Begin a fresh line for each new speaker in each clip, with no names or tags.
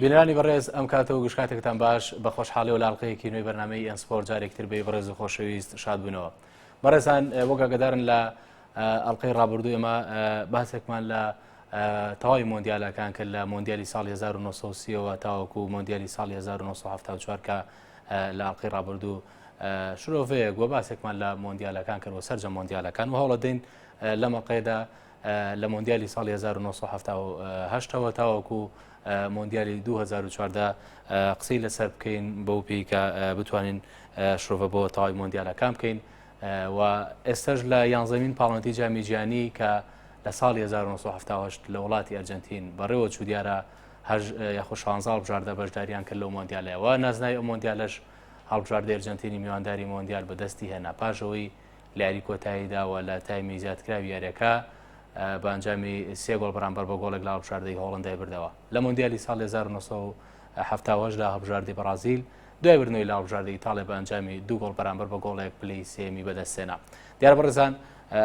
بینەرانی بەڕێز ئەم کاتە و گشت کاتێکتان باش بە خۆشحاڵی و لاڵقەیەکی نوێی بەرنامەی ئێن سپۆرت جارێکتر بێ بەڕێز و خۆشەویست شاد بوونەوە بەڕێزان وەک ئاگادارن لە ئەڵلقەی ڕابردوو ئێمە باسێکمان لە تەواوی مۆندیالەکان کرد لە مۆندیالی ساڵی 1930ەوە تاوەکو مۆندیالی ساڵی 1970 کە لە ئەڵلقەی ڕابردوو شرۆڤەیەک وە باسێکمان لە مۆندیالەکان کرد و سەرجەم مۆندیالەکان و هەوڵەدەین لەم ئەڵقەیەدا لە مۆندیالی ساڵی 1970 ەوە تاوەکو مۆندیالی 2014 قسەی لەسەر بکەین بەو پێی کە بتوانین شرۆڤە بۆ تەواوی مۆندیالەکان بکەین و ئێستاش لە یانزەمین پاڵەوانێتی جامی جیهانی کە لە ساڵی 1970 لە وڵاتی ئەرجنتین بەڕێوە چوو دیارە هەر یاخۆ شانزە هەڵبژاردە بەشداریان کرد لەو مۆندیالەوە نازناوی ئەو مۆندیالەش هەڵبژاردە ئەرجنتینی میوانداری مۆندیال بەدەستی هێنا پاشەوەی لە یاری کۆتاییدا و لە تایمی زیادکراوی یاریەکە بە ئەنجامی سێ گۆڵ بەرامبەر بە گۆڵێک لە هەڵبژاردەی هۆڵندای بردەوە لە مۆندیالی ساڵی 1970 دا هەڵبژاردەی بەڕازیل دوای بردنەوەی لە هەڵبژاردەی ئیتاڵیا بە ئەنجامی دوو گۆڵ بەرامبەر بە گۆڵێک پلەی سێمی بەدەستهێنا دیارە بەڕێزان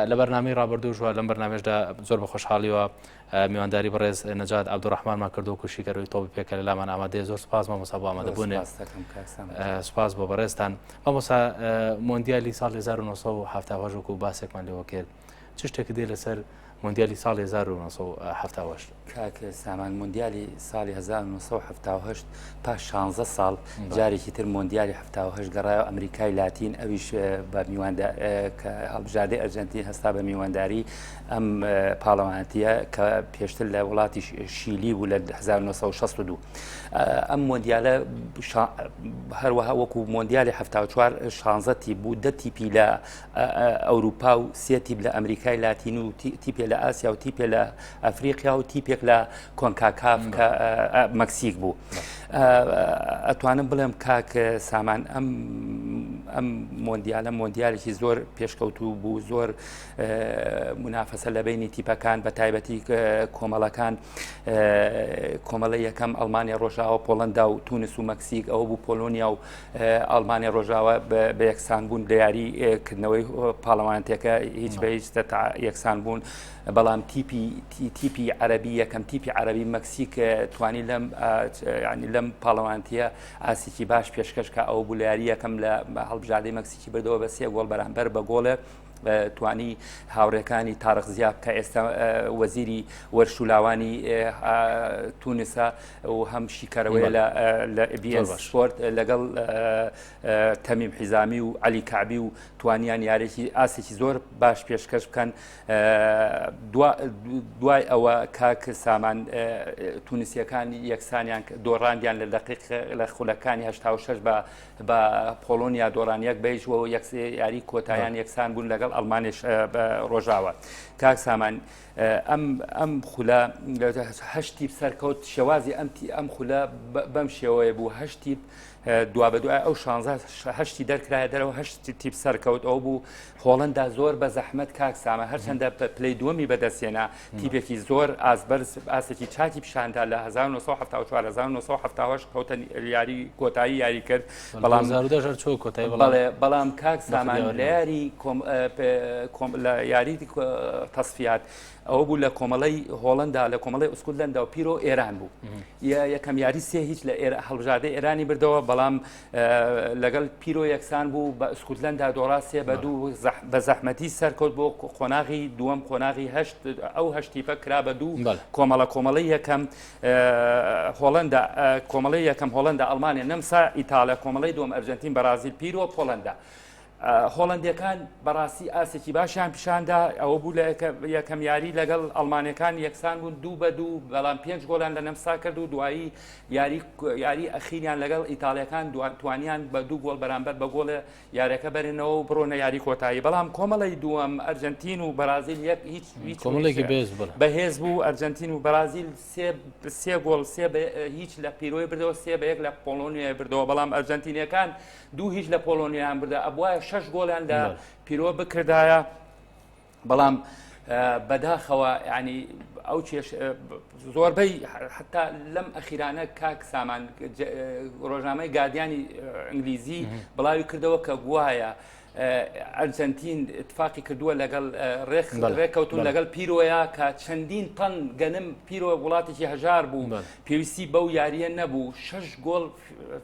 لە بەرنامەی ڕابردووش و لەم بەرنامەشدا زۆر بە خۆشحاڵیوە میوانداری بەڕێز نەجات عەبدولڕەحمانمان کردو کوشیکەرەوەی تۆپی پێکە لە لامان ئامادەیە زۆر سپاس مامۆستا بۆ ئامادەبوونێ سپاس بۆ بەڕێزتان مامۆستا مۆندیالی ساڵ 1970 وەکو باسێکمان لێوە کرد چ شتێک دێ لەسەر مۆندیالی ساڵی 1970؟
کاک سامان مۆندیالی ساڵی 1970 پاش 16 ساڵ جارێکی تر مۆندیالی 78 گەڕایەوە ئەمریکای لاتین ئەویش بە میواندا کە هەڵبژاردەی ئەرجەنتین هەستا بە میوانداری ئەم پاڵەوانەتیە کە پێشتر لە وڵاتی شیلی بوو لە 1962 ئەم مۆندیالە هەروەها وەکو مۆندیالی 74 16 تیپ بوو دە تیپی لە ئەوروپا و سێ تیپ لە ئەمریکای لاتین و تیپێ لە ئاسیا و تیپێ لە ئەفریقیا و تیپێک لە کۆنکاکاف کە مەکسیک بوو. ئەتوانم بڵێم کاک سامان ئەم ئەم مۆندیالە مۆندیالێکی زۆر پێشکەوتوو بوو زۆر منافەسە لە بینی تیپەکان بە تایبەتی کۆمەڵەکان کۆمەڵی یەکەم ئەڵمانیا ڕۆژاوە پۆڵندا و تونس و مەکسیک ئەوە بوو پۆلۆنیا و ئەڵمانیا ڕۆژاوە بە یەکسان بوون لە یاری کردنەوەی پاڵەوانەتەکە هیچ بە هیچ یەکسان بوون بەڵام تیپی تیپی عەربی یەکەم تیپی عەربی مەکسیک توانی لەم ینی لەم پاڵەوانتیە ئاسێکی باش پێشکەش کە ئەو بوو لە یاری یەکەم لە هەڵبژاردەی مەکسیکی بردەوە بە سێ گۆڵ بەرامبەر بە گۆڵێ توانی هاوڕێکانی تارق زیاب کە ئێستا وەزیری وەرش و لاوانی تونسە و هەم شیکەرەوەی لە بی سپۆرت لەگەڵ تەمیم حیزامی و علی کەعبی و توانیان یارێکی ئاسێکی زۆر باش پێشکەش بکەن دوای ئەوە کاک سامان تونسیەکان یەکسانیان دۆڕاندیان لە دقیق لە خولەکانی 86 بە بە پۆڵۆنیا دۆڕان یەک بە هیچ و یاری کۆتایان یەکسان بوون لەگەڵ ئەڵمانیش ڕۆژاوە کاک سامان ئەم ئەم خولە هەشت تیپ سەرکەوت شێوازی ئەم ئەم خولە بەم شێوەیە بوو هەشت تیپ دوابەدوای ئەو شانزە هەشتی دەرکرایە دەرەوە هەشت تیپ سەرکەوت ئەو بوو هۆڵندا زۆر بە زەحمەت کاک سامە هەرچەندە پلەی دووەمی بەدەستهێنا تیپێکی زۆر ئاستبەرز ئاستێکی چاکی پیشاندا لە 1974 1970 کەوتە یاری کۆتایی یاری کرد
بەڵام زارودەژەر چۆ کۆتایی
بەڵێ بەڵام کاک سامان لە یاری لە یاری تەسفیات ئەوە بوو لە کۆمەڵەی هۆڵندا لە کۆمەڵی ئوسکولەندا و پیرۆ ئێران بوو یەکەم یاری سێ هیچ لە هەڵبژاردەی ئێرانی بردەوە بەڵام لەگەڵ پیرۆ یەکسان بوو بە ئوسکوتلەندا دۆڕا سێ بە دوو بە زەحمەتی سەرکەوت بۆ قۆناغی دووەم قۆناغی هەشت ئەو هەشت تیپە کرا بە دوو کۆمەڵە کۆمەڵی یەکەم هۆڵندا کۆمەڵی یەکەم هۆڵندا ئەڵمانیا نەمسا ئیتاڵیا کۆمەڵی دووەم ئەرجنتین بەرازیل پیرۆ پۆڵندا. هۆڵندیەکان بەڕاستی ئاستێکی باشیان پیشاندا ئەوە بوو لە یەکەم یاری لەگەڵ ئەڵمانەکان یەکسان بوون دوو بە دوو بەڵام پێنج گۆڵیان لە نەمسا کرد و دوایی یاری یاری ئەخیریان لەگەڵ ئیتاڵیەکان توانیان بە دوو گۆڵ بەرامبەر بە گۆڵێ یاریەکە بەرنەوە و بڕۆنە یاری کۆتایی بەڵام کۆمەڵی دووەم ئەرجنتین و بەرازیل یەک هیچ
هیچ کۆمەڵێکی بێز
بەهێز بوو ئەرجنتین و بەرازیل سێ سێ گۆڵ سێ هیچ لە پیرۆی بردەوە سێ بە یەک لە پۆڵۆنیای بردەوە بەڵام ئەرجنتینەکان دوو هیچ لە پۆڵۆنیایان بردە ئەبواە شەش گۆڵیان لە پیرۆ بکردایە بەڵام بەداخەوە ینی ئەو کێش زۆربەی حتا لەم ئەخیرانە کاک سامان ڕۆژنامەی گاردیانی ئینگلیزی بڵاوی کردەوە کە گوایە. ئەرجەنتین اتفاقی کردووە لەگەڵ ڕێککەوتون لەگەڵ پیرۆیە کە چەندین تەن گەنم پیرۆ وڵاتێکی هەژار بوو پێویستی بەو یاریە نەبوو شش گۆڵ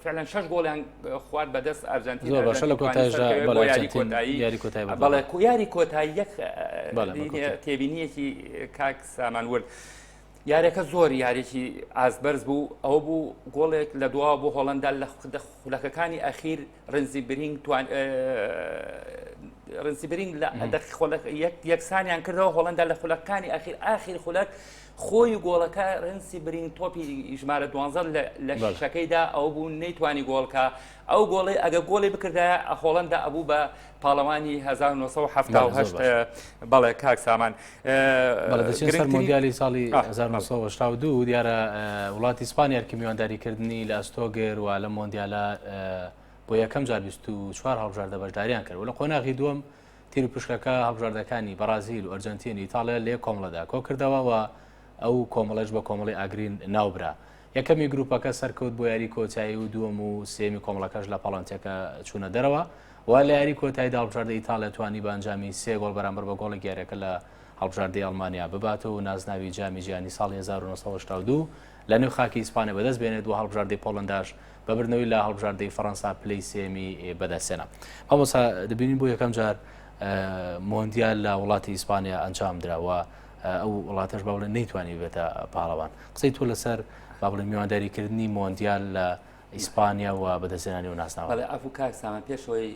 فعلا شش گۆڵیان خوارد بەدەست ئەرجەنتین
باشە لە کۆتاییدا یاری کۆتایی یاری کۆتایی
بەڵێ یاری کۆتایی یەک تێبینیەکی کاک سامان ورد. یاریەکە زۆر یاریێکی ئاست بەرز بوو ئەوە بوو گۆڵێک لە دواوە بۆ هۆڵندا لە خولەکەکانی ئەخیر ڕنزی برینگ توان ڕنسی برینگ لە خولەک یەکسانیان کردەوە هۆڵندا لە خولەکانی ئەخیر ئاخیر خولەک خۆی و گۆڵەکە ڕنسی برینگ تۆپی ژمارە دوانزە لە شەکەیدا ئەو بوو نەیتوانی گۆڵکە ئەو گۆڵی ئەگە گۆڵی بکردایە هۆڵندا ئەبوو بە پاڵەوانی 1970 بەڵێ کاک سامان
بەڵێ دەچین سەر مۆندیالی ساڵی 1982 دیارە وڵاتی ئیسپانیا ئەرکی میوانداریکردنی لە ئەستۆ گرت و لەم مۆندیالە بۆ یەکەم جار 24 هەڵبژاردە بەشداریان کرد و لە قۆناغی دووەم تیر و پشکەکە هەڵبژاردەکانی بەڕازیل و ئەرجنتین ئیتاڵیا لێ کۆمەڵەدا کۆکردەوە و ئەو کۆمەڵەش بە کۆمەڵی ئاگرین ناوبرا. یەکەمی گروپەکە سەرکەوت بۆ یاری کۆتایی و دووەم و سێمی کۆمەڵەکەش لە پاڵانتەکە چوونە دەرەوە و لە یاری کۆتاییدا هەڵبژاردەی ئیتاڵیا توانی بە ئەنجامی سێ گۆڵ بەرامبەر بە گۆڵێک یاریەکە لە هەڵبژاردەی ئەڵمانیا بباتەوە و نازناوی جامی جیهانی ساڵی 1982 لە نێو خاکی ئیسپانیا بەدەست بێنێت و هەڵبژاردەی پۆڵەنداش بە بردنەوەی لە هەڵبژاردەی فەڕەنسا پلەی سێمی بەدەستهێنا. مامۆستا دەبینین بۆ یەکەم جار مۆندیال لە وڵاتی ئیسپانیا ئەنجام درا و ئەو وڵاتەش با بڵێن نەیتوانی بێتە پاڵەوان. قسەی تۆ لەسەر با بڵێن میوانداریکردنی مۆندیال لە ئیسپانیا و بەدەستهێنانی و ناسناوە.
بەڵێ عەفو کاک سامان پێشەوەی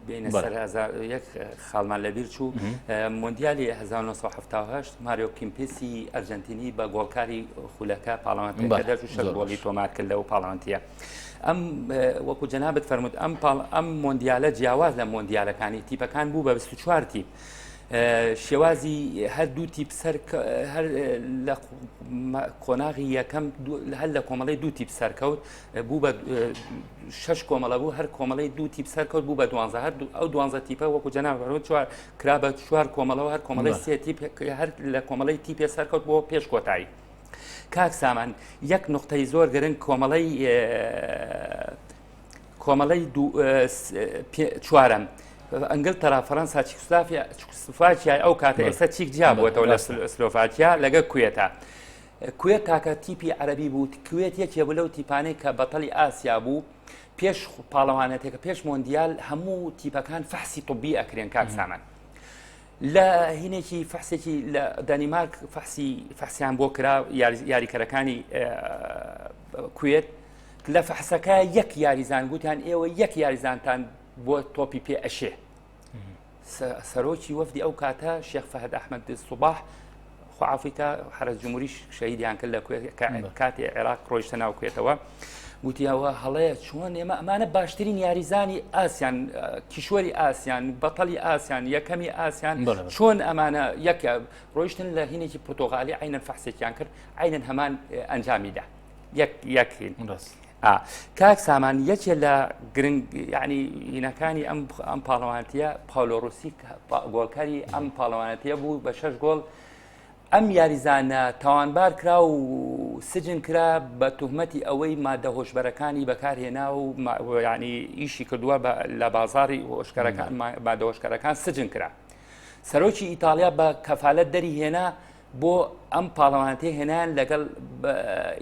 بێینە سەر یەک خاڵمان لەبیر چوو مۆندیالی 1970 ماریۆ کیمپیسی ئەرجنتینی بە گۆڵکاری خولەکە پاڵەوانەکە دەرچوو شەش گۆڵی تۆمار کرد لەو پاڵەوانتیە ئەم وەکو جەنابت فەرمووت ئەم پاڵ ئەم مۆندیالە جیاواز لە مۆندیالەکانی تیپەکان بوو بە 24 تیپ شێوازی هەر دوو تیپ سەر هەر لە قۆناغی یەکەم هەر لە کۆمەڵی دوو تیپ سەرکەوت بوو بە شش کۆمەڵە بوو هەر کۆمەڵی دوو تیپ سەرکەوت بوو بە دوانزە هەر ئەو دوانزە تیپە وەکو جەناب چوار کرا بە چوار کۆمەڵەوە هەر کۆمەڵی سێ تیپ هەر لە کۆمەڵی تیپێ سەرکەوت بۆ پێش کۆتایی کاک سامان یەک نقطەی زۆر گرنگ کۆمەڵی کۆمەڵەی چوارەم ئەنگلتەرا فەرەنسا چیکسلافیا چیکسلوفاکیای ئەو کاتە ئێستا چیک جیا بووەتەوە لە سلۆڤاکیا لەگە کوێتە کوێت تاکە تیپی عەربی بوو کوێت یەکێ بوو لەو تیپانەی کە بەتەڵی ئاسیا بوو پێش پاڵەوانەتێکە پێش مۆندیال هەموو تیپەکان فەحسی طبی ئەکرێن کاک سامان لە هینێکی فەحسێکی لە دانیمارک فەحسی فەحسیان بۆ کرا یاریکەرەکانی کوێت لە فەحسەکە یەک یاریزان گوتیان ئێوە یەک یاریزانتان بۆ تۆپی پێ ئەشێ سەرۆکی وەفدی ئەو کاتە شێخ فەهد ئەحمەد سوباح خوافیکە حرس جمهوریش شەهیدیان کرد لە کاتی عێراق ڕۆیشتە ناو کوێتەوە گوتیەوە هەڵەیە چۆن ئێمە ئەمانە باشترین یاریزانی ئاسیان کیشوەری ئاسیان بەتەڵی ئاسیان یەکەمی ئاسیان چۆن ئەمانە یەکە ڕۆیشتن لە هینێکی پرتۆغالی عینەن فەحسێکیان کرد عینەن هەمان ئەنجامیدا یەک یەک هین کاک سامان یەکێ لە گرنگ یعنی هینەکانی ئەم ئەم پاڵەوانەتیە پاولۆ ڕوسی گۆڵکاری ئەم پاڵەوانەتیە بوو بە شەش گۆڵ ئەم یاریزانە تاوانبار کرا و سجن کرا بە تهمەتی ئەوەی مادە هۆشبەرەکانی بەکارهێنا و ینی ئیشی کردووە لە بازاری هۆشکەرەکان مادە هۆشکەرەکان سجن کرا سەرۆکی ئیتاڵیا بە کەفالەت دەری هێنا بۆ ئەم پاڵەوانەتی هێنان لەگەڵ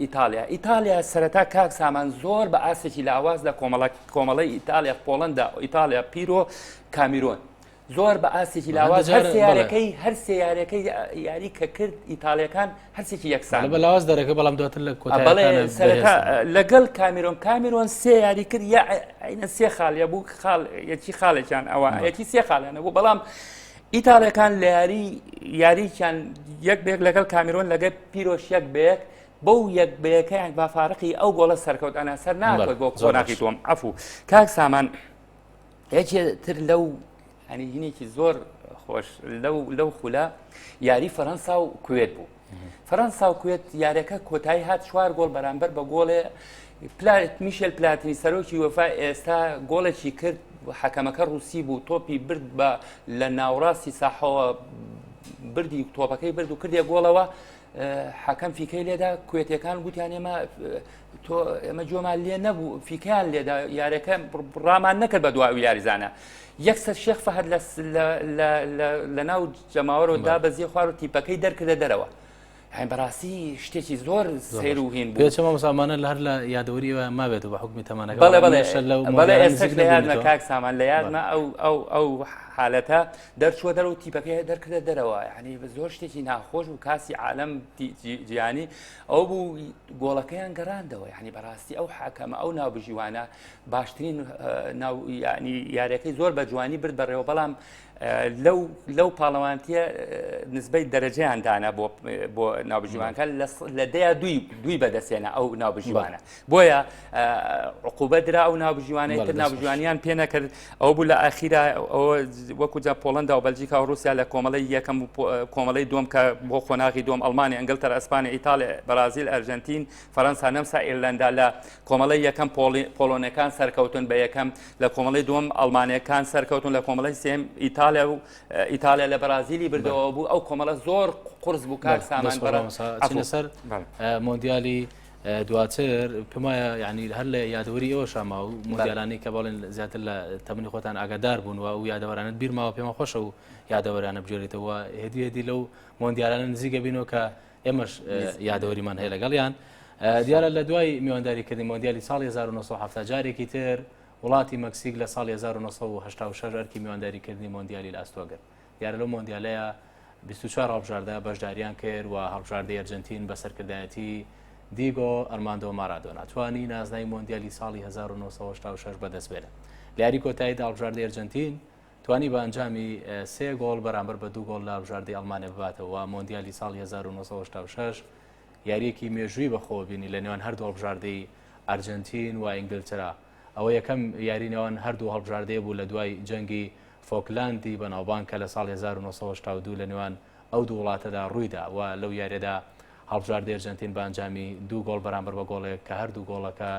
ئیتالیا ئیتالیا سەرەتا کاک سامان زۆر بە ئاستێکی لاواز لە کۆمەڵە کۆمەڵی ئیتالیا پۆڵندا ئیتالیا پیرۆ کامیرۆن زۆر بە ئاستێکی لاواز هەر سیارەکەی هەر سیارەکەی یاری کە کرد ئیتالیەکان هەرسێکی یەکسان
بە لاواز دەرەکە بەڵام دواتر لە کۆتایی
سەرەتا لەگەڵ کامیرۆن کامیرۆن سێ یاری کرد یا عینە سێ خاڵە بوو خاڵ یەکی خاڵێکیان ئەوە یەکی سێ خاڵیانە بوو بەڵام ئیتاڵیەکان لە یاری یاریکیان یەک بەیەک لەگەڵ کامیرۆن لەگەر پیرۆش یەک بەیەک بەو یەک بەیەکەیان با فارقی ئەو گۆڵە سەرکەوت ئەنا سەر ناکەوت بۆ قۆناغی دووەم عەفو کاک سامان یەکێ تر لەو ئەنی هینێکی زۆر خۆش لەو لەو خولە یاری فەرەنسا و کوێت بوو فەرەنسا و کوێت یاریەکە کۆتایی هات چوار گۆڵ بەرامبەر بە گۆڵێ میشێل پلاتینی سەرۆکی وەفا ئێستا گۆڵێکی کرد حەکەمەکە ڕوسی بوو تۆپی برد بە لە ناوڕاستی ساحەوە بردی تۆپەکەی برد و کردێ گۆڵەوە. حەکەم فیکەی لێدا کوێتەکان گوتیان ئێمە تۆ ئێمە جۆمان لێ نەبوو فیکیان لێدا یارەکە ڕامان نەکرد بە دوای یاریزانە یەکسەر شێخ فەهد لە ناو جەماوەرەوە دا بەزیە خوار و تیپەکەی دەرکردە دەرەوە. هەین بەڕاستی شتێکی زۆر سەیر و هین بوو.
پێچە مامۆستا لە هەر لە یادەوەری ئێوە مابێتەوە بە حوکمی تەمەنەکە.
بەڵێ بەڵێ بەڵێ ئێستاش لە یادمە کاک سامان لە یادمە ئەو ئەو ئەو حالەتە دەرچووە دەرەوە تیپەکەی دەرکردە دەرەوە یعنی زۆر شتێکی ناخۆش و کاسی عالەم جیهانی ئەو بوو گۆڵەکەیان گەڕاندەوە یعنی بەڕاستی ئەو حاکەمە ئەو ناوبژیوانە باشترین ناو یعنی یاریەکەی زۆر بە جوانی برد بەڕێوە بەڵام لەو لەو پاڵەوانتیە نسبەی دەرەجەیان دانا بۆ بۆ ناوبژیوانکە لە دەیا دووی دووی بەدەستێنە ئەو ناوبژیوانە بۆیە عقوبە درا ئەو ناوبژیوانەی تر ناوبژیوانیان پێ نەکرد ئەو بوو لە ئاخیرا ئەوە وەکو جا پۆڵندا و بەلجیکا و رووسیا لە کۆمەڵی یەکەم و کۆمەڵی دوم کە بۆ قۆناغی دوم ئەڵمانی ئەنگلتەر ئەسپانیا ئیتاڵیا بەرازیل ئەرژەنتین فەرەنسا نەمسا ئیرلەندا لە کۆمەڵەی یەکەم پۆڵۆنەکان سەرکەوتن بە یەکەم لە کۆمەڵی دووەم ئەڵمانەکان سەرکەوتون لە کۆمەڵی سێم ئیتالیا و ئیتالیا لە بەرازیلی بردەوە بوو ئەو کۆمەڵە زۆر قرس بوو کاک سامان
بەڕێز سەر مۆندیالی دواتر پێم وایە یعنی هەر لە یادەوەری ئێوە شاما و مۆندیالانی کە بەڵێن زیاتر لە تەمەنی خۆتان ئاگادار بوون و ئەو یادەوەرانت بیرماوە پێمە خۆشە و یادەوەرانە بگێڕیتەوە هێدی هێدی لەو مۆندیالانە نزیکە بینەوە کە ئێمەش یادەوەریمان هەیە لەگەڵیان دیارە لە دوای میوانداریکردنی مۆندیالی ساڵی 1970 جارێکی تر وڵاتی مەکسیک لە ساڵی 1986 ئەرکی میوانداریکردنی مۆندیالی لە ئەستۆ گرت دیارە لەو مۆندیالەیە 24 هەڵبژاردە بەشداریان کرد و هەڵبژاردەی ئەرجنتین بە سەرکردایەتی دیگۆ ئەرماندۆ مارادۆنا توانی نازناوی مۆندیالی ساڵی 1986 بەدەست بێنێت لە یاری کۆتاییدا هەڵبژاردەی ئەرجنتین توانی بە ئەنجامی سێ گۆڵ بەرامبەر بە دوو گۆڵ لە هەڵبژاردەی ئەڵمانیا بباتەوە مۆندیالی ساڵی 1986 یاریەکی مێژووی بەخۆوە بینی لە نێوان هەردوو هەڵبژاردەی ئەرجەنتین و ئینگلتەرا. ئەوە یەکەم یاری نێوان هەردوو هەڵبژاردەیە بوو لە دوای جەنگی فۆکلاندی بەناوبانگ کە لە ساڵی 1982 لە نێوان ئەو دوو وڵاتەدا ڕوویدا و لەو یاریەدا هەڵبژاردەی ئەرجەنتین بە ئەنجامی دوو گۆڵ بەرامبەر بە گۆڵێک کە هەردوو گۆڵەکە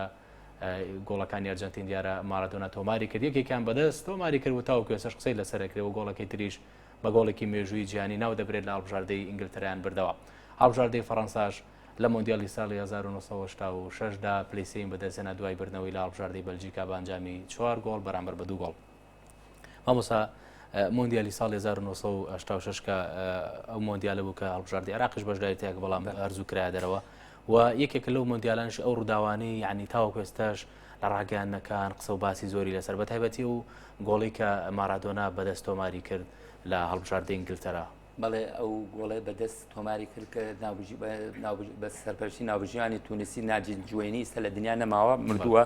گۆڵەکانی ئەرجەنتین دیارە مارادۆنا تۆماری کرد یەکێکیان بەدەست تۆماری کرد و تاوەکو ئێستاش قسەی لەسەر ئەکرێ و گۆڵەکەی تریش بە گۆڵێکی مێژووی جیهانی ناو دەبرێت لە هەڵبژاردەی ئینگلتەرایان بردەوە هەڵبژاردەی فەڕەنساش لە مۆندیالی ساڵی 1986 دا پلەی سێیەم بەدەستهێنا دوای بردنەوەی لە هەڵبژاردەی بەلجیکا بە ئەنجامی چوار گۆڵ بەرامبەر بە دوو گۆڵ. مامۆستا مۆندیالی ساڵی 1986 کە ئەو مۆندیالە بوو کە هەڵبژاردی عێراقیش بەشداری تیاکە بەڵام ئەرزوو کرایە دەرەوە و یەکێکە لەو مۆندیالانش ئەو ڕووداوانەی یعنی تاوەکو ئێستاش لە ڕاگەیاندنەکان قسە و باسی زۆری لەسەر بە تایبەتی و گۆڵی کە مارادۆنا بەدەست تۆماری کرد لە هەڵبژاردەی ئینگلتەرا.
بەڵێ ئەو گۆڵەی بەدەست تۆماری کرد کە بە سەرپەرشتی ناوبژیوانی تونسی ناجی جوێنی ئیستا لە دنیا نەماوە مردووە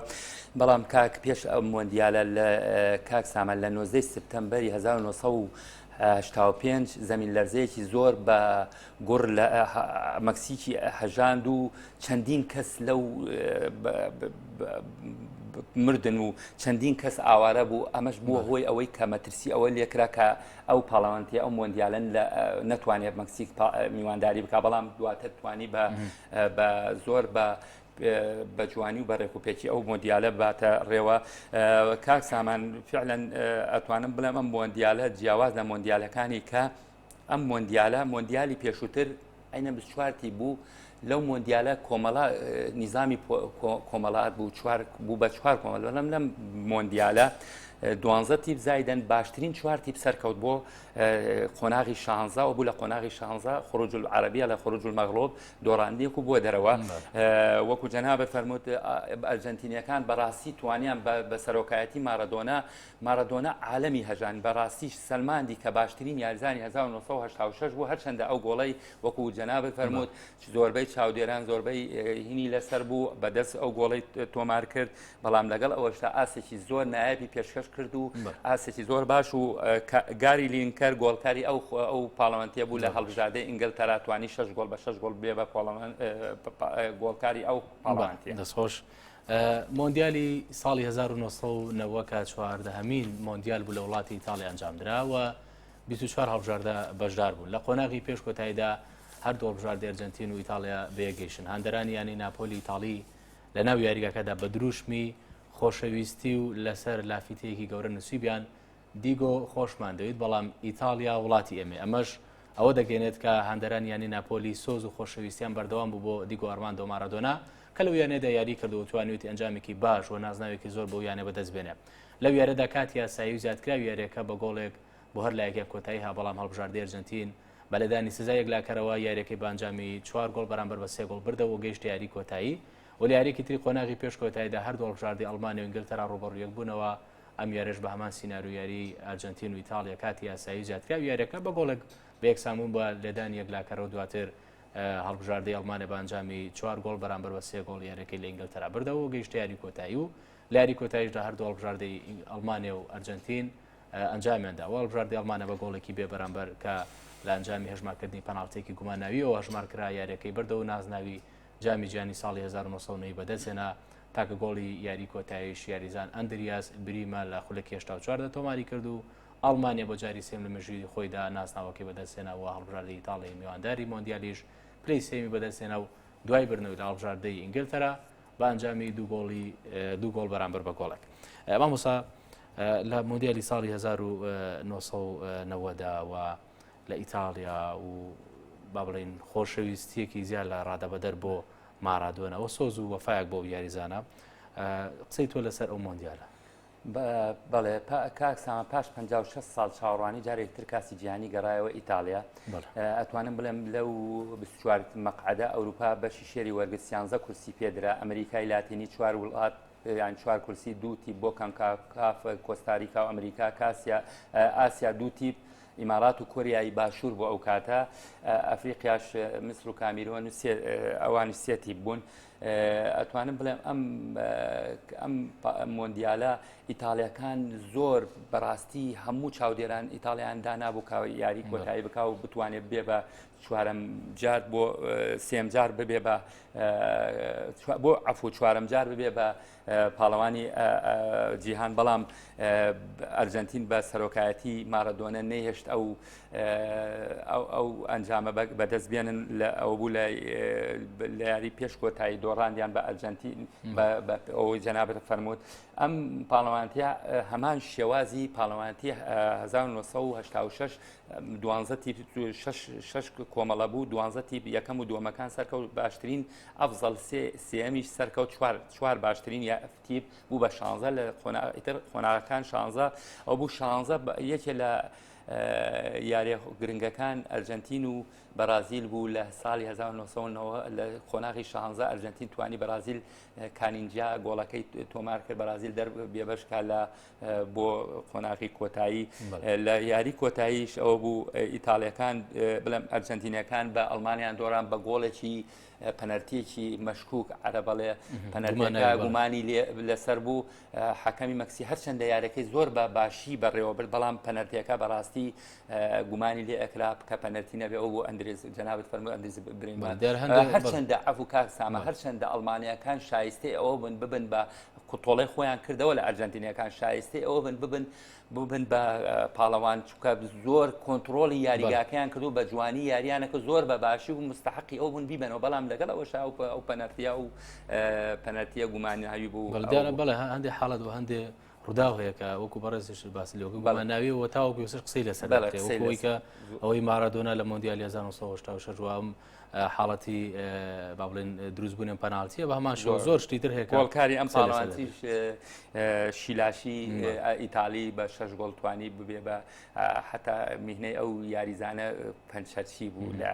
بەڵام کاک پێش ئەو مۆندیالە لە کاک سامان لە 19 سپتەمبەری 1985 زەمین لەرزەیەکی زۆر بە گوڕ لە مەکسیکی هەژاند و چەندین کەس لەو مردن و چەندین کەس ئاوارە بوو ئەمەش بووە هۆی ئەوەی کە مەترسی ئەوە لێکرا کە ئەو پاڵەوانتیە ئەو مۆندیالەن لە نەتوانێت مەکسیک میوانداری بک بەڵام دواتر توانی بە بە زۆر بە بە جوانی و بە ڕێکوپێکی ئەو مۆندیالە باتە ڕێوە کاک سامان فعلەن ئەتوانم بڵێم ئەم مۆندیالە جیاواز لە مۆندیالەکانی کە ئەم مۆندیالە مۆندیالی پێشووتر عینە 24 تی بوو لەو مۆندیالە کۆمەڵە نیزامی کۆمەڵات بوو چوار بوو بە چوار کۆمەڵ بەڵام لەم مۆندیالە دوانزە تیپ زایدن باشترین چوار تیپ سەرکەوت بۆ قۆناغی شانزە و بوو لە قۆناغی شانزە خروج العربیە لە خروج المغلوب دۆڕاندێک و بۆ دەرەوە وەکو جەنابەت فەرمووت ئەرجنتینیەکان بەڕاستی توانیان بە سەرۆکایەتی مارادۆنا مارادۆنا عالەمی هەژان بەڕاستیش سەلماندی کە باشترین یاریزانی 1986 بوو هەرچەندە ئەو گۆڵەی وەکو جەنابت فەرمووت زۆربەی چاودێران زۆربەی هینی لەسەر بوو بەدەست ئەو گۆڵەی تۆمار کرد بەڵام لەگەڵ ئەوەشتا ئاستێکی زۆر نایابی پێشکەش کرد و ئاستێکی زۆر باش و گاری لینکەر گۆڵکاری ئەو ئەو پاڵەوانتیە بوو لە هەڵبژاردەی ئینگلتەرا توانی شش گۆڵ بە شش گۆڵ بێ بە گۆڵکاری ئەو پاڵەوانتیە.
دەستخۆش. مۆندیالی ساڵی 1990 کە چواردەهەمین مۆندیال بوو لە وڵاتی ئیتاڵیا ئەنجامدرا و 24 هەڵبژاردە بەشدار بوون. لە قۆناغی پێش کۆتاییدا هەردوو هەڵبژاردەی ئەرجەنتین و ئیتاڵیا بەیەکگەیشتن. هاندەرانی یانەی ناپۆلی ئیتاڵی لە ناو یاریگاکەدا بە دروشمی خۆشەویستی و لەسەر لافیتەیەکی گەورە نووسیبیان دیگۆ خۆشمان دەویت بەڵام ئیتاڵیا وڵاتی ئێمەیە. ئەمەش. ئەوە دەگەێنێت کە هاندەرانی یانەی ناپۆلی سۆز و خۆشەویستیان بەردەوام بوو بۆ دیگۆ ئارماندۆ مارادۆنا کە لەو یانەیەدا یاری کرد و توانیویەتی ئەنجامێکی باش و نازناوێکی زۆر بەو یانە بەدەست بێنێ. لەو یاریەدا کاتی یاسایی و زیادکراوی یاریەکە بە گۆڵێک بۆ هەر لایەکیان کۆتایی ها، بەڵام هەڵبژاردەی ئەرجەنتین بە لێدانی سزای یەکلاکەرەوە یاریەکەی بە ئەنجامی چوار گۆڵ بەرامبەر بە سێ گۆڵ بردەوە و گەیشتە یاری کۆتایی و لە یاریەکی تری قۆناغی پێش کۆتاییدا هەردوو هەڵبژاردەی ئەڵمانیا و ئینگلتەرا ڕووبەڕوو یەکبوونەوە. ئەم یاریەش بە هەمان سیناریۆ یاری ئەرجەنتین و ئیتاڵیا کاتی یاسایی و زیادکراوی یاریەکە بە گۆڵێک بە یەکسانبوون بە لێدانی یەکلاکەرەوە دواتر هەڵبژاردەی ئەڵمانیا بە ئەنجامی چوار گۆڵ بەرامبەر بە سێ گۆڵ یاریەکەی لە ئینگلتەرا بردەوە و گەیشتە یاری کۆتایی و لە یاری کۆتاییشدا هەردوو هەڵبژاردەی ئەڵمانیا و ئەرجەنتین ئەنجامیاندا و هەڵبژاردەی ئەڵمانیا بە گۆڵێکی بێ بەرامبەر کە لە ئەنجامی هەژمارکردنی پەناڵتیەکی گوماناویەوە هەژمار کرا یاریەکەی بردەوە و نازناوی جامی جیهانی ساڵی 1990 بەدەستهێنا. تاکە گۆڵی یاری کۆتاییش یاریزان ئەندریاس بریمە لە خولەکی 84 دا تۆماری کرد و ئەڵمانیا بۆ جاری سێم لە مێژووی خۆیدا نازناوەکەی بەدەستهێنا و هەڵبژاردەی ئیتاڵیای میوانداری مۆندیالیش پلەی سێمی بەدەستهێنا و دوای بردنەوەی لە هەڵبژاردەی ئینگلتەرا بە ئەنجامی دوو گۆڵی دوو گۆڵ بەرامبەر بە گۆڵێک. مامۆسا لە مۆندیالی ساڵی 1990 و لە ئیتاڵیا و با بڵێین خۆشەویستیەکی زیاد لە ڕادەبەدەر بۆ مارادۆنا ئەوە سۆز و وەفایەک بۆ یاریزانە قسەی تۆ لەسەر ئەو مۆندیالە.
بەڵێ کاک سامان پاش 56 ساڵ چاوەڕوانی جارێک تر کاسی جیهانی گەڕایەوە ئیتاڵیا ئەتوانم بڵێم لەو 24 مەقعەدە ئەوروپا بەشی شێری وەرگرت سیانزە کورسی پێدرا ئەمریکای لاتینی چوار وڵات یان چوار کورسی دوو تیپ بۆ کانکاکاف کۆستاریکا و ئەمریکا کاسیا ئاسیا دوو تیپ ئیمارات و کۆریای باشوور بۆ ئەو کاتە ئەفریقیاش میسر و کامیرۆن و ئەوانی سێ تیپ بوون ئەتوانم بڵێم ئەم ئەم مۆندیالە ئیتالیەکان زۆر بەڕاستی هەموو چاودێران ئیتالیان دانابوو کە یاری کۆتایی بکا و بتوانێت بێ بە چوارەم جار بۆ سێم جار ببێ بە بۆ عفو چوارەم جار ببێ بە پاڵەوانی جیهان بەڵام ئەرجەنتین بە سەرۆکایەتی مارەدۆنە نەیهێشت ئەو ئەو ئەنجامە بەدەست بێنن لە ئەو بوو لە یاری پێش کۆتایی دۆڕاندیان بە ئەرجەنتین ئەوەی جەنابەت فەرمووت ئەم پاڵەوانتیە هەمان شێوازی پاڵەوانتی 1986 دوانزە تیپ شش کۆمەڵە بوو دوانزە تیپ یەکەم و دووەمەکان سەرکەوت باشترین ئەفزەڵ سێ سێیەمیش سەرکەوت چوار چوار باشترین یا تیپ بوو بە شانزە لە ئیتر قۆناغەکان شانزە ئەو بوو شانزە یەکێ لە یاریە گرنگەکان ئەرجنتین و بەرازیل بوو لە ساڵی 1990 لە قۆناغی شانزە ئەرجنتین توانی بەرازیل کانینجا گۆڵەکەی تۆمار کرد بەرازیل دەر بێبەشکا لە بۆ قۆناغی کۆتایی لە یاری کۆتاییش ئەوە بوو ئیتاڵیەکان بڵێم ئەرجنتینەکان بە ئەڵمانیان دۆران بە گۆڵێکی پەنەرتیەکی مەشکوک عەرەبەڵێ پەنەرتەکە گومانی لەسەر بوو حەکەمی مەکسی هەرچەندە یارەکەی زۆر بە باشی بەڕێوە برد بەڵام پەنەرتیەکە بەڕاستی گومانی لێ ئەکرا کە پەنەرتی نەبێ ئەو بۆ ئەندرێز جەنابت فەرموو ئەندرێز برێمان هەرچەندە عەفو کاک سامە هەرچەندە ئەڵمانیەکان شایستەی ئەوە بن ببن بە تۆڵەی خۆیان کردەوە لە ئەرجەنتینیەکان شایستەی ئەوە بن ببن ببن بە پاڵەوان چونکە زۆر کۆنتڕۆڵی یاریگاکەیان کردو بە جوانی یاریانەکە زۆر بە باشی و مستحقی ئەو بوون بیبەنەوە بەڵام لەگەڵ ئەوەش ئەو ئەو پەنەرتیا و پەنەرتیە گوماناوی بوو.
بەڵێ بەڵێ هەندێک حاڵەت و هەندێ ڕووداو هەیە کە وەکو بەڕێزیش باسی لێ کرد گوماناوی و تاوەکو ئێستاش قسەی لەسەر دەکرێت وەکو ئەوەی کە ئەوەی مارادۆنا لە مۆندیالی 1986 و ئەم حاڵەتی با بڵێن دروستبوونی ئەم پەناڵتیە بە هەمان شێوە زۆر شتی تر هەیە
گۆڵکاری ئەم پاڵەوانتیش شیلاشی ئیتالی بە شەش گۆڵ توانی ببێ بە حتا میهنەی ئەو یاریزانە پەنچەرچی بوو لە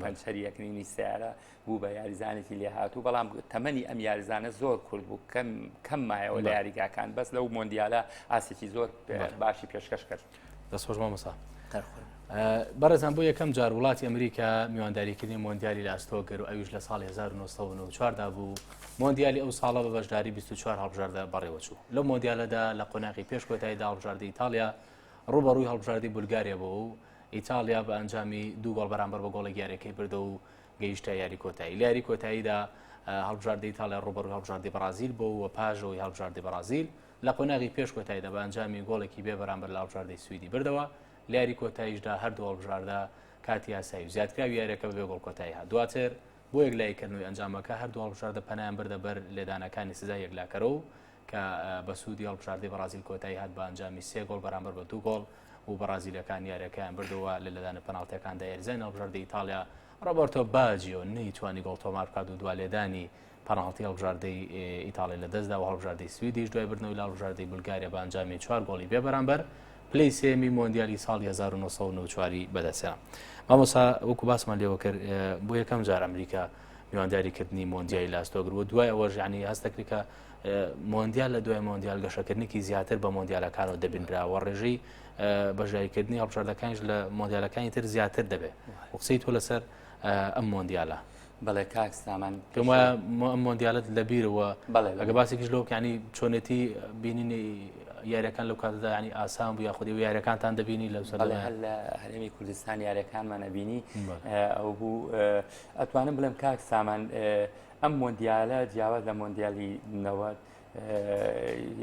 پەنچەری یەکنینی سیارە بوو بە یاریزانێکی لێهاتوو بەڵام تەمەنی ئەم یاریزانە زۆر کورت بوو کەم کەم مایەوە لە یاریگاکان بەس لەو مۆندیالە ئاستێکی زۆر باشی پێشکەش کرد.
دەست خۆش مامۆستا. بەڕێزان بۆ یەکەم جار وڵاتی ئەمریکا میوانداریکردنی مۆندیالی لە ئەستۆ کرد و ئەویش لە ساڵی 1994 دا بوو مۆندیالی ئەو ساڵە بە بەشداری 24 هەڵبژاردە بەڕێوەچوو لەو مۆندیالەدا لە قۆناغی پێش کۆتاییدا هەڵبژاردەی ئیتاڵیا ڕووبەڕووی هەڵبژاردەی بولگاریا بوو و ئیتاڵیا بە ئەنجامی دوو گۆڵ بەرامبەر بە گۆڵێک یاریەکەی بردەوە و گەیشتە یاری کۆتایی لە یاری کۆتاییدا هەڵبژاردەی ئیتاڵیا ڕووبەڕووی هەڵبژاردەی بەڕازیل بوو و پاش ئەوەی هەڵبژاردەی بەڕازیل لە قۆناغی پێش کۆتاییدا بە ئەنجامی گۆڵێکی بێ بەرامبەر لە هەڵبژاردەی سویدی بردەوە، لە یاری کۆتاییشدا هەردوو هەڵبژاردە کاتی یاسایی و زیادکراوی یاریەکە بەبێ گۆڵ کۆتایی هات. دواتر بۆ یەکلاییکردنەوەی ئەنجامەکە هەردوو هەڵبژاردە پەنایان بردە بەر لێدانەکانی سزای یەکلاکەرەوە و کە بە سوودی هەڵبژاردەی بەڕازیل کۆتایی هات بە ئەنجامی سێ گۆڵ بەرامبەر بە دوو گۆڵ و بەڕازیلەکان یاریەکەیان بردەوە لە لێدانە پەناڵتیەکاندا یاریزانی هەڵبژاردەی ئیتاڵیا ڕۆبەرتۆ باجیۆ نەیتوانی گۆڵ تۆمار بکات و دوا لێدانی پەناڵتی هەڵبژاردەی ئیتاڵی لەدەستدا و هەڵبژاردەی سویدیش دوای بردنەوەی لە هەڵبژاردەی بولگاریا بە ئەنجامی چوار گۆڵی بێ بەرامبەر پلەی سێمی مۆندیالی ساڵی 1994 بەدەستهێنا. مامۆسا وەکو باسمان لێوە کرد بۆ یەکەم جار ئەمریکا میوانداریکردنی مۆندیای لاستۆگر و دوای ئەوەش ینی هەست دەکرێت کە مۆندیال لە دوای مۆندیال گەشەکردنێکی زیاتر بە مۆندیالەکانەوە دەبینرا و ڕێژەی بەشداریکردنی هەڵبژاردەکانیش لە مۆندیالەکانی تر زیاتر دەبێت و قسەی تۆ لەسەر ئەم مۆندیالە.
بەڵێ کاک سامان
پێم وایە ئەم مۆندیالت لەبیرەوە ئەگە باسێکیش لەو ینی چۆنێتی بینینی یاریەکان لەو کاتەدا ینی ئاسان بوو یاخودی و یاریەکانتان دەبینی لەو سەر
هەر لە هەرێمی کوردستان یاریەکانمان ئەبینی ئەو بوو ئەتوانم بڵێم کاک سامان ئەم مۆندیالە جیاواز لە مۆندیالی 90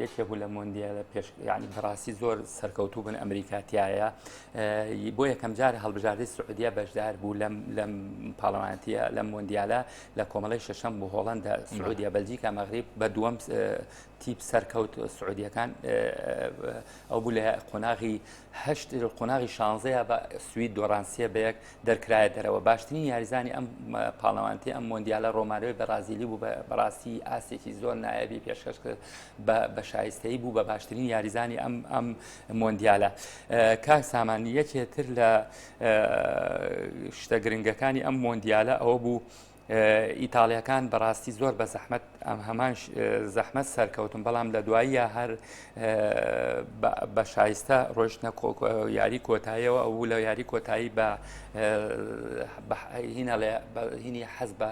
یەکێ بوو لە مۆندیالە پێش ینی بەڕاستی زۆر سەرکەوتوو بن ئەمریکا تایە بۆ یەکەم جار هەڵبژاردەی سعودیە بەشدار بوو لەم لەم پاڵەوانەتیە لەم مۆندیالە لە کۆمەڵی شەشەم بوو هۆڵندا سعودیە بەلجیکا مەغریب بە دووەم تیپ سەرکەوت سعودیەکان ئەو بوو لە قۆناغی هەشت قۆناغی شانزەیە بە سوید دۆڕان سێ بە یەک دەرکرایە دەرەوە باشترین یاریزانی ئەم پاڵەوانتی ئەم مۆندیالە ڕۆمارۆی بەرازیلی بوو بەڕاستی ئاستێکی زۆر نایابی پێشکەش کرد بە شایستەیی بوو بە باشترین یاریزانی ئەم ئەم مۆندیالە کاک سامان یەکێ تر لە شتە گرنگەکانی ئەم مۆندیالە ئەوە بوو ئیتاڵیەکان بەڕاستی زۆر بە زەحمەت ئەم هەمان زەحمەت سەرکەوتن بەڵام لە دواییە هەر بە شایستە ڕۆشتنە یاری کۆتاییەوە ئەو لە یاری کۆتایی بە هینەڵێ هینی حەز بە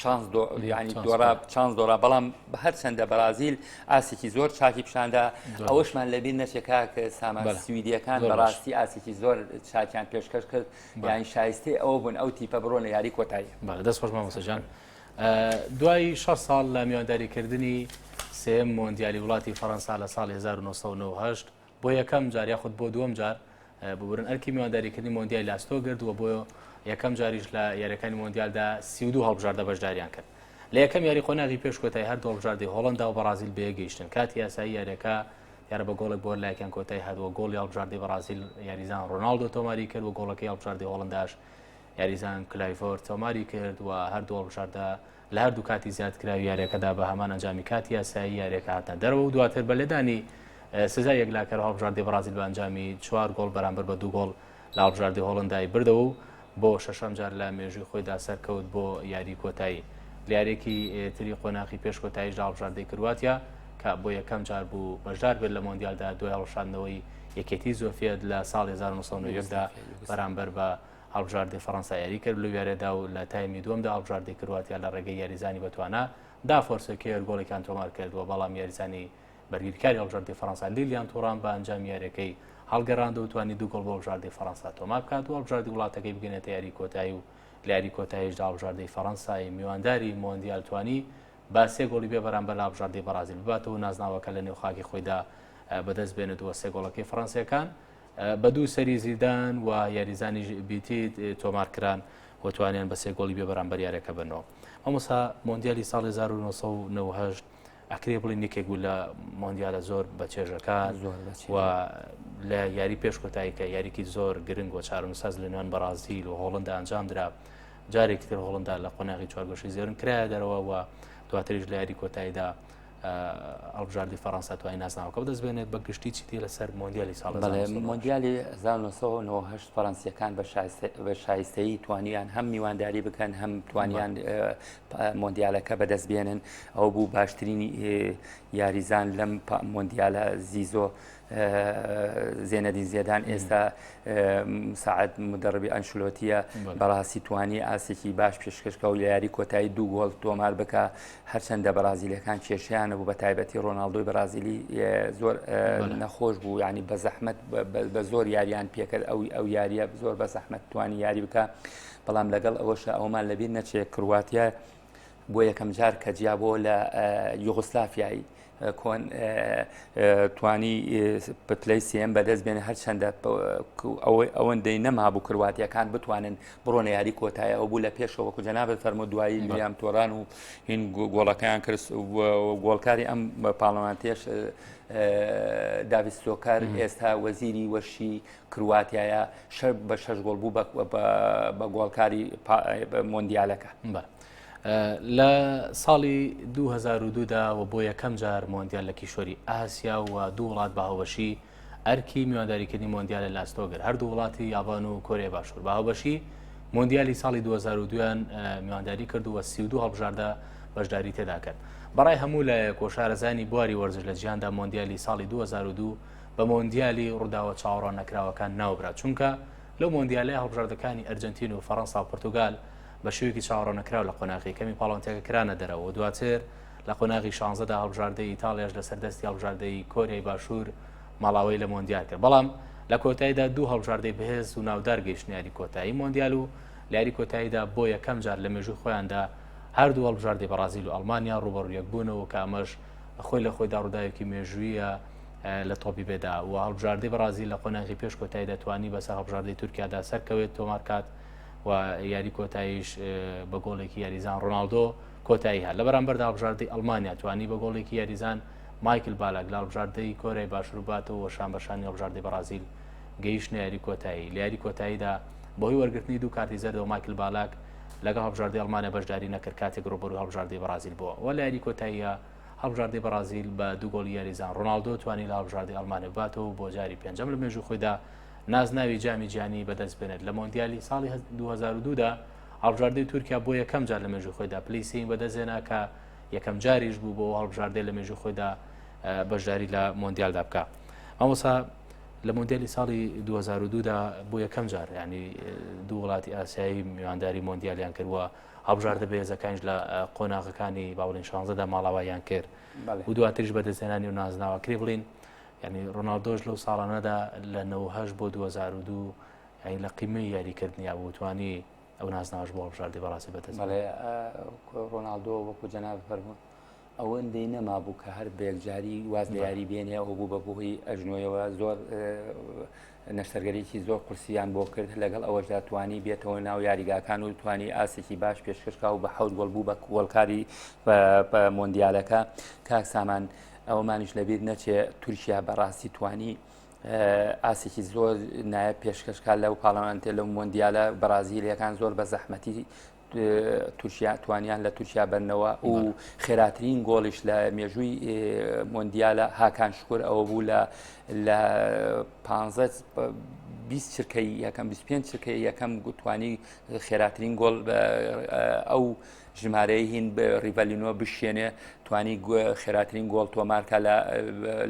شانس ینی دۆڕا چانس دۆڕا بەڵام هەرچەندە بەرازیل ئاسێکی زۆر چاکی پیشاندا ئەوەشمان لەبیر نەچێت کاک سامان سویدیەکان بەڕاستی ئاسێکی زۆر چاکیان پێشکەش کرد یانی شایستەی ئەوە بوون ئەو تیپە بڕۆنە یاری کۆتایی.
بەڵێ دەست خۆش مامۆستا جان. دوای 6 ساڵ لە میوانداریکردنی سێم مۆندیالی وڵاتی فەڕەنسا لە ساڵی 1998 بۆ یەکەم جار یاخود بۆ دووەم جار ببورن ئەرکی میوانداریکردنی مۆندیای لاستۆ گرت و بۆ یەکەم جاریش لە یاریەکانی مۆندیالدا 32 هەڵبژاردە بەشداریان کرد. لە یەکەم یاری قۆناغی پێش کۆتایی هەردوو هەڵبژاردەی هۆڵندا و بەڕازیل بەیەکگەیشتن کاتی یاسایی یاریەکە دیارە بە گۆڵێک بۆ هەرلایەکیان کۆتایی هات و گۆڵی هەڵبژاردەی بەڕازیل یاریزان ڕۆناڵدۆ تۆماری کرد و گۆڵەکەی هەڵبژاردەی هۆڵنداش یاریزان کلایڤۆر تۆماری کرد و هەردوو هەڵبژاردە لە هەردوو کاتی زیادکراوی یاریەکەدا بە هەمان ئەنجامی کاتی یاسایی یاریەکە هاتنە دەرەوە و دواتر بە لێدانی سزای یەکلاکەر هەڵبژاردەی بەڕازیل بە ئەنجامی چوار گۆڵ بەرامبەر بە دوو گۆڵ لە هەڵبژاردەی هۆڵندای بردەوە و بۆ شەشەم جار لە مێژووی خۆیدا سەرکەوت بۆ یاری کۆتایی. لە یارییەکی تری قۆناخی پێش کۆتاییشدا هەڵبژاردەی کرواتیا کە بۆ یەکەم جار بوو بەشدار بێت لە مۆندیالدا دوای هەڵوەشاندنەوەی یەکێتی سۆڤیەت لە ساڵی 1991 دا بەرامبەر بە هەڵبژاردەی فەڕەنسا یاری کرد لەو یاریەدا و لە تایمی دووەمدا هەڵبژاردەی کرواتیا لە ڕێگەی یاریزانی بەتوانا دافۆر سوکێر گۆڵێکیان تۆمار کرد و بەڵام یاریزانی بەرگریکاری هەڵبژاردەی فەڕەنسا لیلیان تورام بە ئەنجامی یاریەکەی هەڵگەڕاند و توانی دوو گۆڵ بۆ هەڵبژاردەی فەڕەنسا تۆمار بکات و هەڵبژاردەی وڵاتەکەی بگەنێتە یاری کۆتایی و لە یاری کۆتاییشدا هەڵبژاردەی فەڕەنسای میوانداری مۆندیال توانی بە سێ گۆڵی بێ بەرامبەر لە هەڵبژاردەی بەڕازیل بباتەوە و نازناوەکە لە نێو خاکی خۆیدا بەدەست بێنێت و سێ گۆڵەکەی فەڕەنسیەکان بە دوو سەری زیدان و یاریزانی بیتیت تۆمار کران و توانیان بە سێ گۆڵی بێ بەرامبەر یاریەکە بنەوە. مامۆستا مۆندیالی ساڵی 1998 ئەکرێ بڵێین یەکێک بوو لە مۆندیالە زۆر بەچێژەکان و لە یاری پێش کۆتایی کە یاریکی زۆر گرنگ و چارەنووساز لە نێوان بەڕازیل و هۆڵندا ئەنجام درا جارێکی تر هۆڵندا لە قۆناغی چوارگۆشەی زێڕین کرایە دەرەوە و دواتریش لە یاری کۆتاییدا هەڵبژاردی فەڕەنسا توانی نازناوەکە بەدەست بێنێت بە گشتی چی لەسەر مۆندیالی ساڵ
مۆندیالی 1998 فەڕەنسیەکان بە شایستەیی توانیان هەم میوانداری بکەن هەم توانیان مۆندیالەکە بەدەست بێنن ئەو بوو باشترین یاریزان لەم مۆندیالە زیزۆ زێنەدین زێدان ئێستا ساعت مدەڕبی ئەنشلۆتیە بەڕاستی توانی ئاسێکی باش پێشکەشکە و لە یاری کۆتایی دوو گۆڵ تۆمار بکە هەرچەندە بەرازیلەکان کێشیانە بوو بە تایبەتی ڕۆناالدۆی بەرازیلی زۆر نەخۆش بوو ینی بە زەحمت بە زۆر یاریان پێکرد ئەو ئەو یاریە زۆر بە زەحمت توانی یاری بکە بەڵام لەگەڵ ئەوەشە ئەومان لەبیر نەچێت کرواتیا بۆ یەکەم جار کە جیابۆ لە یوغسلافیایی کۆن توانی پلەی سێم بەدەست بێنێ هەرچەندە ئەوەندەی نەمابوو کرواتیەکان بتوانن بڕۆنە یاری کۆتایی ئەو بوو لە پێشەوە وەکو جەنابت فەرموو دوایی لیام تۆران و هین گۆڵەکەیان کرد گۆڵکاری ئەم پاڵەوانتێش داوید سۆکار ئێستا وەزیری وەرشی کرواتیایە شەر بە شەش گۆڵ بوو بە گۆڵکاری مۆندیالەکە.
لە ساڵی 2002 دا و بۆ یەکەم جار مۆندیال لە کیشوەری ئاسیا و دوو وڵات بە هاوبەشی ئەرکی میوانداریکردنی مۆندیالە لە ئەستۆ گرت هەردوو وڵاتی یابان و کۆریای باشوور بە هاوبەشی مۆندیالی ساڵی 2002یان میوانداری کرد و 32 هەڵبژاردە بەشداری تێدا کرد بەڕای هەموو لایەک و شارەزانی بواری وەرزش لە جیهاندا مۆندیالی ساڵی 2002 بە مۆندیالی ڕووداوە چاوەڕوان نەکراوەکان ناوبرا چونکە لەو مۆندیالەی هەڵبژاردەکانی ئەرجنتین و فەڕەنسا و پرتوگال بە شێوەیەکی چاوەڕواننەکراو لە قۆناغی یەکەمی پاڵەوانتیەکە کرانە دەرەوە و دواتر لە قۆناغی شانزەدا هەڵبژاردەی ئیتاڵیاش لەسەر دەستی هەڵبژاردەی کۆریای باشوور ماڵاوەی لە مۆندیال کرد بەڵام لە کۆتاییدا دوو هەڵبژاردەی بەهێز و ناودار گەیشتنە یاری کۆتایی مۆندیال و لە یاری کۆتاییدا بۆ یەکەم جار لە مێژووی خۆیاندا هەردوو هەڵبژاردەی بەڕازیل و ئەڵمانیا ڕووبەڕوو یەکبوونەوە کە ئەمەش خۆی لە خۆیدا ڕووداوێکی مێژوویە لە تۆپی پێدا و هەڵبژاردەی بەڕازیل لە قۆناغی پێش کۆتاییدا توانی بەسەر هەڵبژاردەی تورکیادا سەرکەوێت تۆمارکات و یاری کۆتاییش بە گۆڵێکی یاریزان ڕۆناڵدۆ کۆتایی هات لە بەرامبەردا هەڵبژاردەی ئەڵمانیا توانی بە گۆڵێکی یاریزان مایکل بالاک لە هەڵبژاردەی کۆریای باشوور باتەوە و شان بە شانی هەڵبژاردەی بەڕازیل گەیشتە یاری کۆتایی لە یاری کۆتاییدا بەهۆی وەرگرتنی دوو کارتی زەردەوە مایکل بالاک لەگەڵ هەڵبژاردەی ئەڵمانیا بەشداری نەکرد کاتێک ڕووبەڕووی هەڵبژاردەی بەڕازیل بووە و لە یاری کۆتاییە هەڵبژاردەی بەڕازیل بە دوو گۆڵی یاریزان ڕۆناڵدۆ توانی لە هەڵبژاردەی ئەڵمانیا بباتەوە و بۆ جاری پێنجەم لە مێژوو خۆیدا نازناوی جامی جیهانی بەدەست بێنێت. لە مۆندیالی ساڵی 2002 دا هەڵبژاردەی تورکیا بۆ یەکەم جار لە مێژووی خۆیدا پلەی سێیەمی بەدەستهێنا کە یەکەم جاریش بوو بۆ هەڵبژاردەی لە مێژووی خۆیدا بەشداری لە مۆندیالدا بکە. مامۆسا لە مۆندیالی ساڵی 2002 دا بۆ یەکەم جار ینی دوو وڵاتی ئاسیایی میوانداری مۆندیالیان کردووە هەڵبژاردە بەهێزەکانیش لە قۆناغەکانی باوڵین شانزەدا ماڵاواییان کرد و دواتریش بەدەستهێنانی و نازناوە کرێ بڵین یانی ڕۆناڵدۆش لەو ساڵانەدا لە 98 بۆ 2002 یانی لە قیمەی یاریکردنیا بوو توانی ئەو نازناوەش بۆ هەڵبژاردەی بەڕازیل بەدەست
بەڵێ ڕۆناڵدۆ وەکو جەناب فەرموو ئەوەندەی نەمابوو کە هەر بە یەکجاری واز لە یاری بێنێ ئەو بوو بە بۆی ئەژنۆیەوە زۆر نەشتەرگەریی زۆر قورسیان بۆ کرد لەگەڵ ئەوەشدا توانی بێتەوە ناو یاریگاکان و توانی ئاستێکی باش پێشکەشکا و بە حەوت گۆڵ بوو بە گۆڵکاری مۆندیالەکە کاک سامان ئەوەمانیش لەبیر نەچێ تورکیا بەڕاستی توانی ئاسێکی زۆر نایە پێشکەشکار لەو پاڵەوانتێ لەو مۆندیالە بەرازیلیەکان زۆر بە زەحمەتی تورکیا توانیان لە تورکیا بەرنەوە و خێراترین گۆڵیش لە مێژووی مۆندیالە هاکان شکر ئەوە بوو لە لە 20 چرکەی یەکەم 25 چرکەی یەکەم گوتوانی خێراترین گۆڵ ئەو ژمارەی هین ڕیڤەلینۆ بشێنێ توانی خێراترین گۆڵ تۆمارکە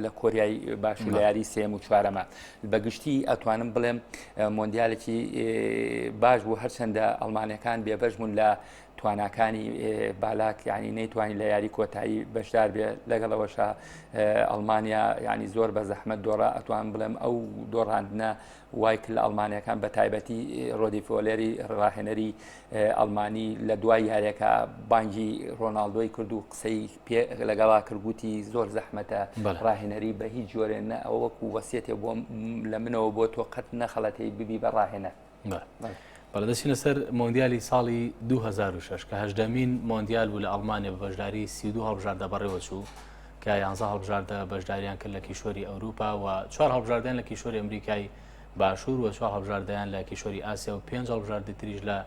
لە کۆریای باشوور لە یاری سێم و چوارەمە بەگشتی ئەتوانم بڵێم مۆندیالێکی باش بوو هەرچەندە ئەڵمانەکان بێبەش بوون لە تواناکانی بالاک ینی نەیتوانی لە یاری کۆتایی بەشدار بێ لەگەڵەوەشە ئەڵمانیا ینی زۆر بە زەحمەت دۆڕا ئەتوان بڵێم ئەو دۆڕاندنە وای کرد لە ئەڵمانیەکان بە تایبەتی ڕۆدی فۆلێری ڕاهێنەری ئەڵمانی لە دوای یاریەکە بانگی ڕۆناڵدۆی کرد و قسەی پێ لەگەڵا کرد گوتی زۆر زەحمەتە ڕاهێنەری بە هیچ جۆرێ نە ئەوە وەکو وەسیەتێ بۆ لە منەوە بۆ تۆ قەت نەخەڵەتەی ببی بە ڕاهێنەر.
بەڵێ دەچینە سەر مۆندیالی ساڵی 2006 کە هەژدەمین مۆندیال بوو لە ئەڵمانیا بە بەشداری 32 هەڵبژاردە بەڕێوەچوو کە یانزە هەڵبژاردە بەشداریان کرد لە کیشوەری ئەوروپا و چوار هەڵبژاردەیان لە کیشوەری ئەمریکای باشوور و چوار هەڵبژاردەیان لە کیشوەری ئاسیا و پێنج هەڵبژاردەی تریش لە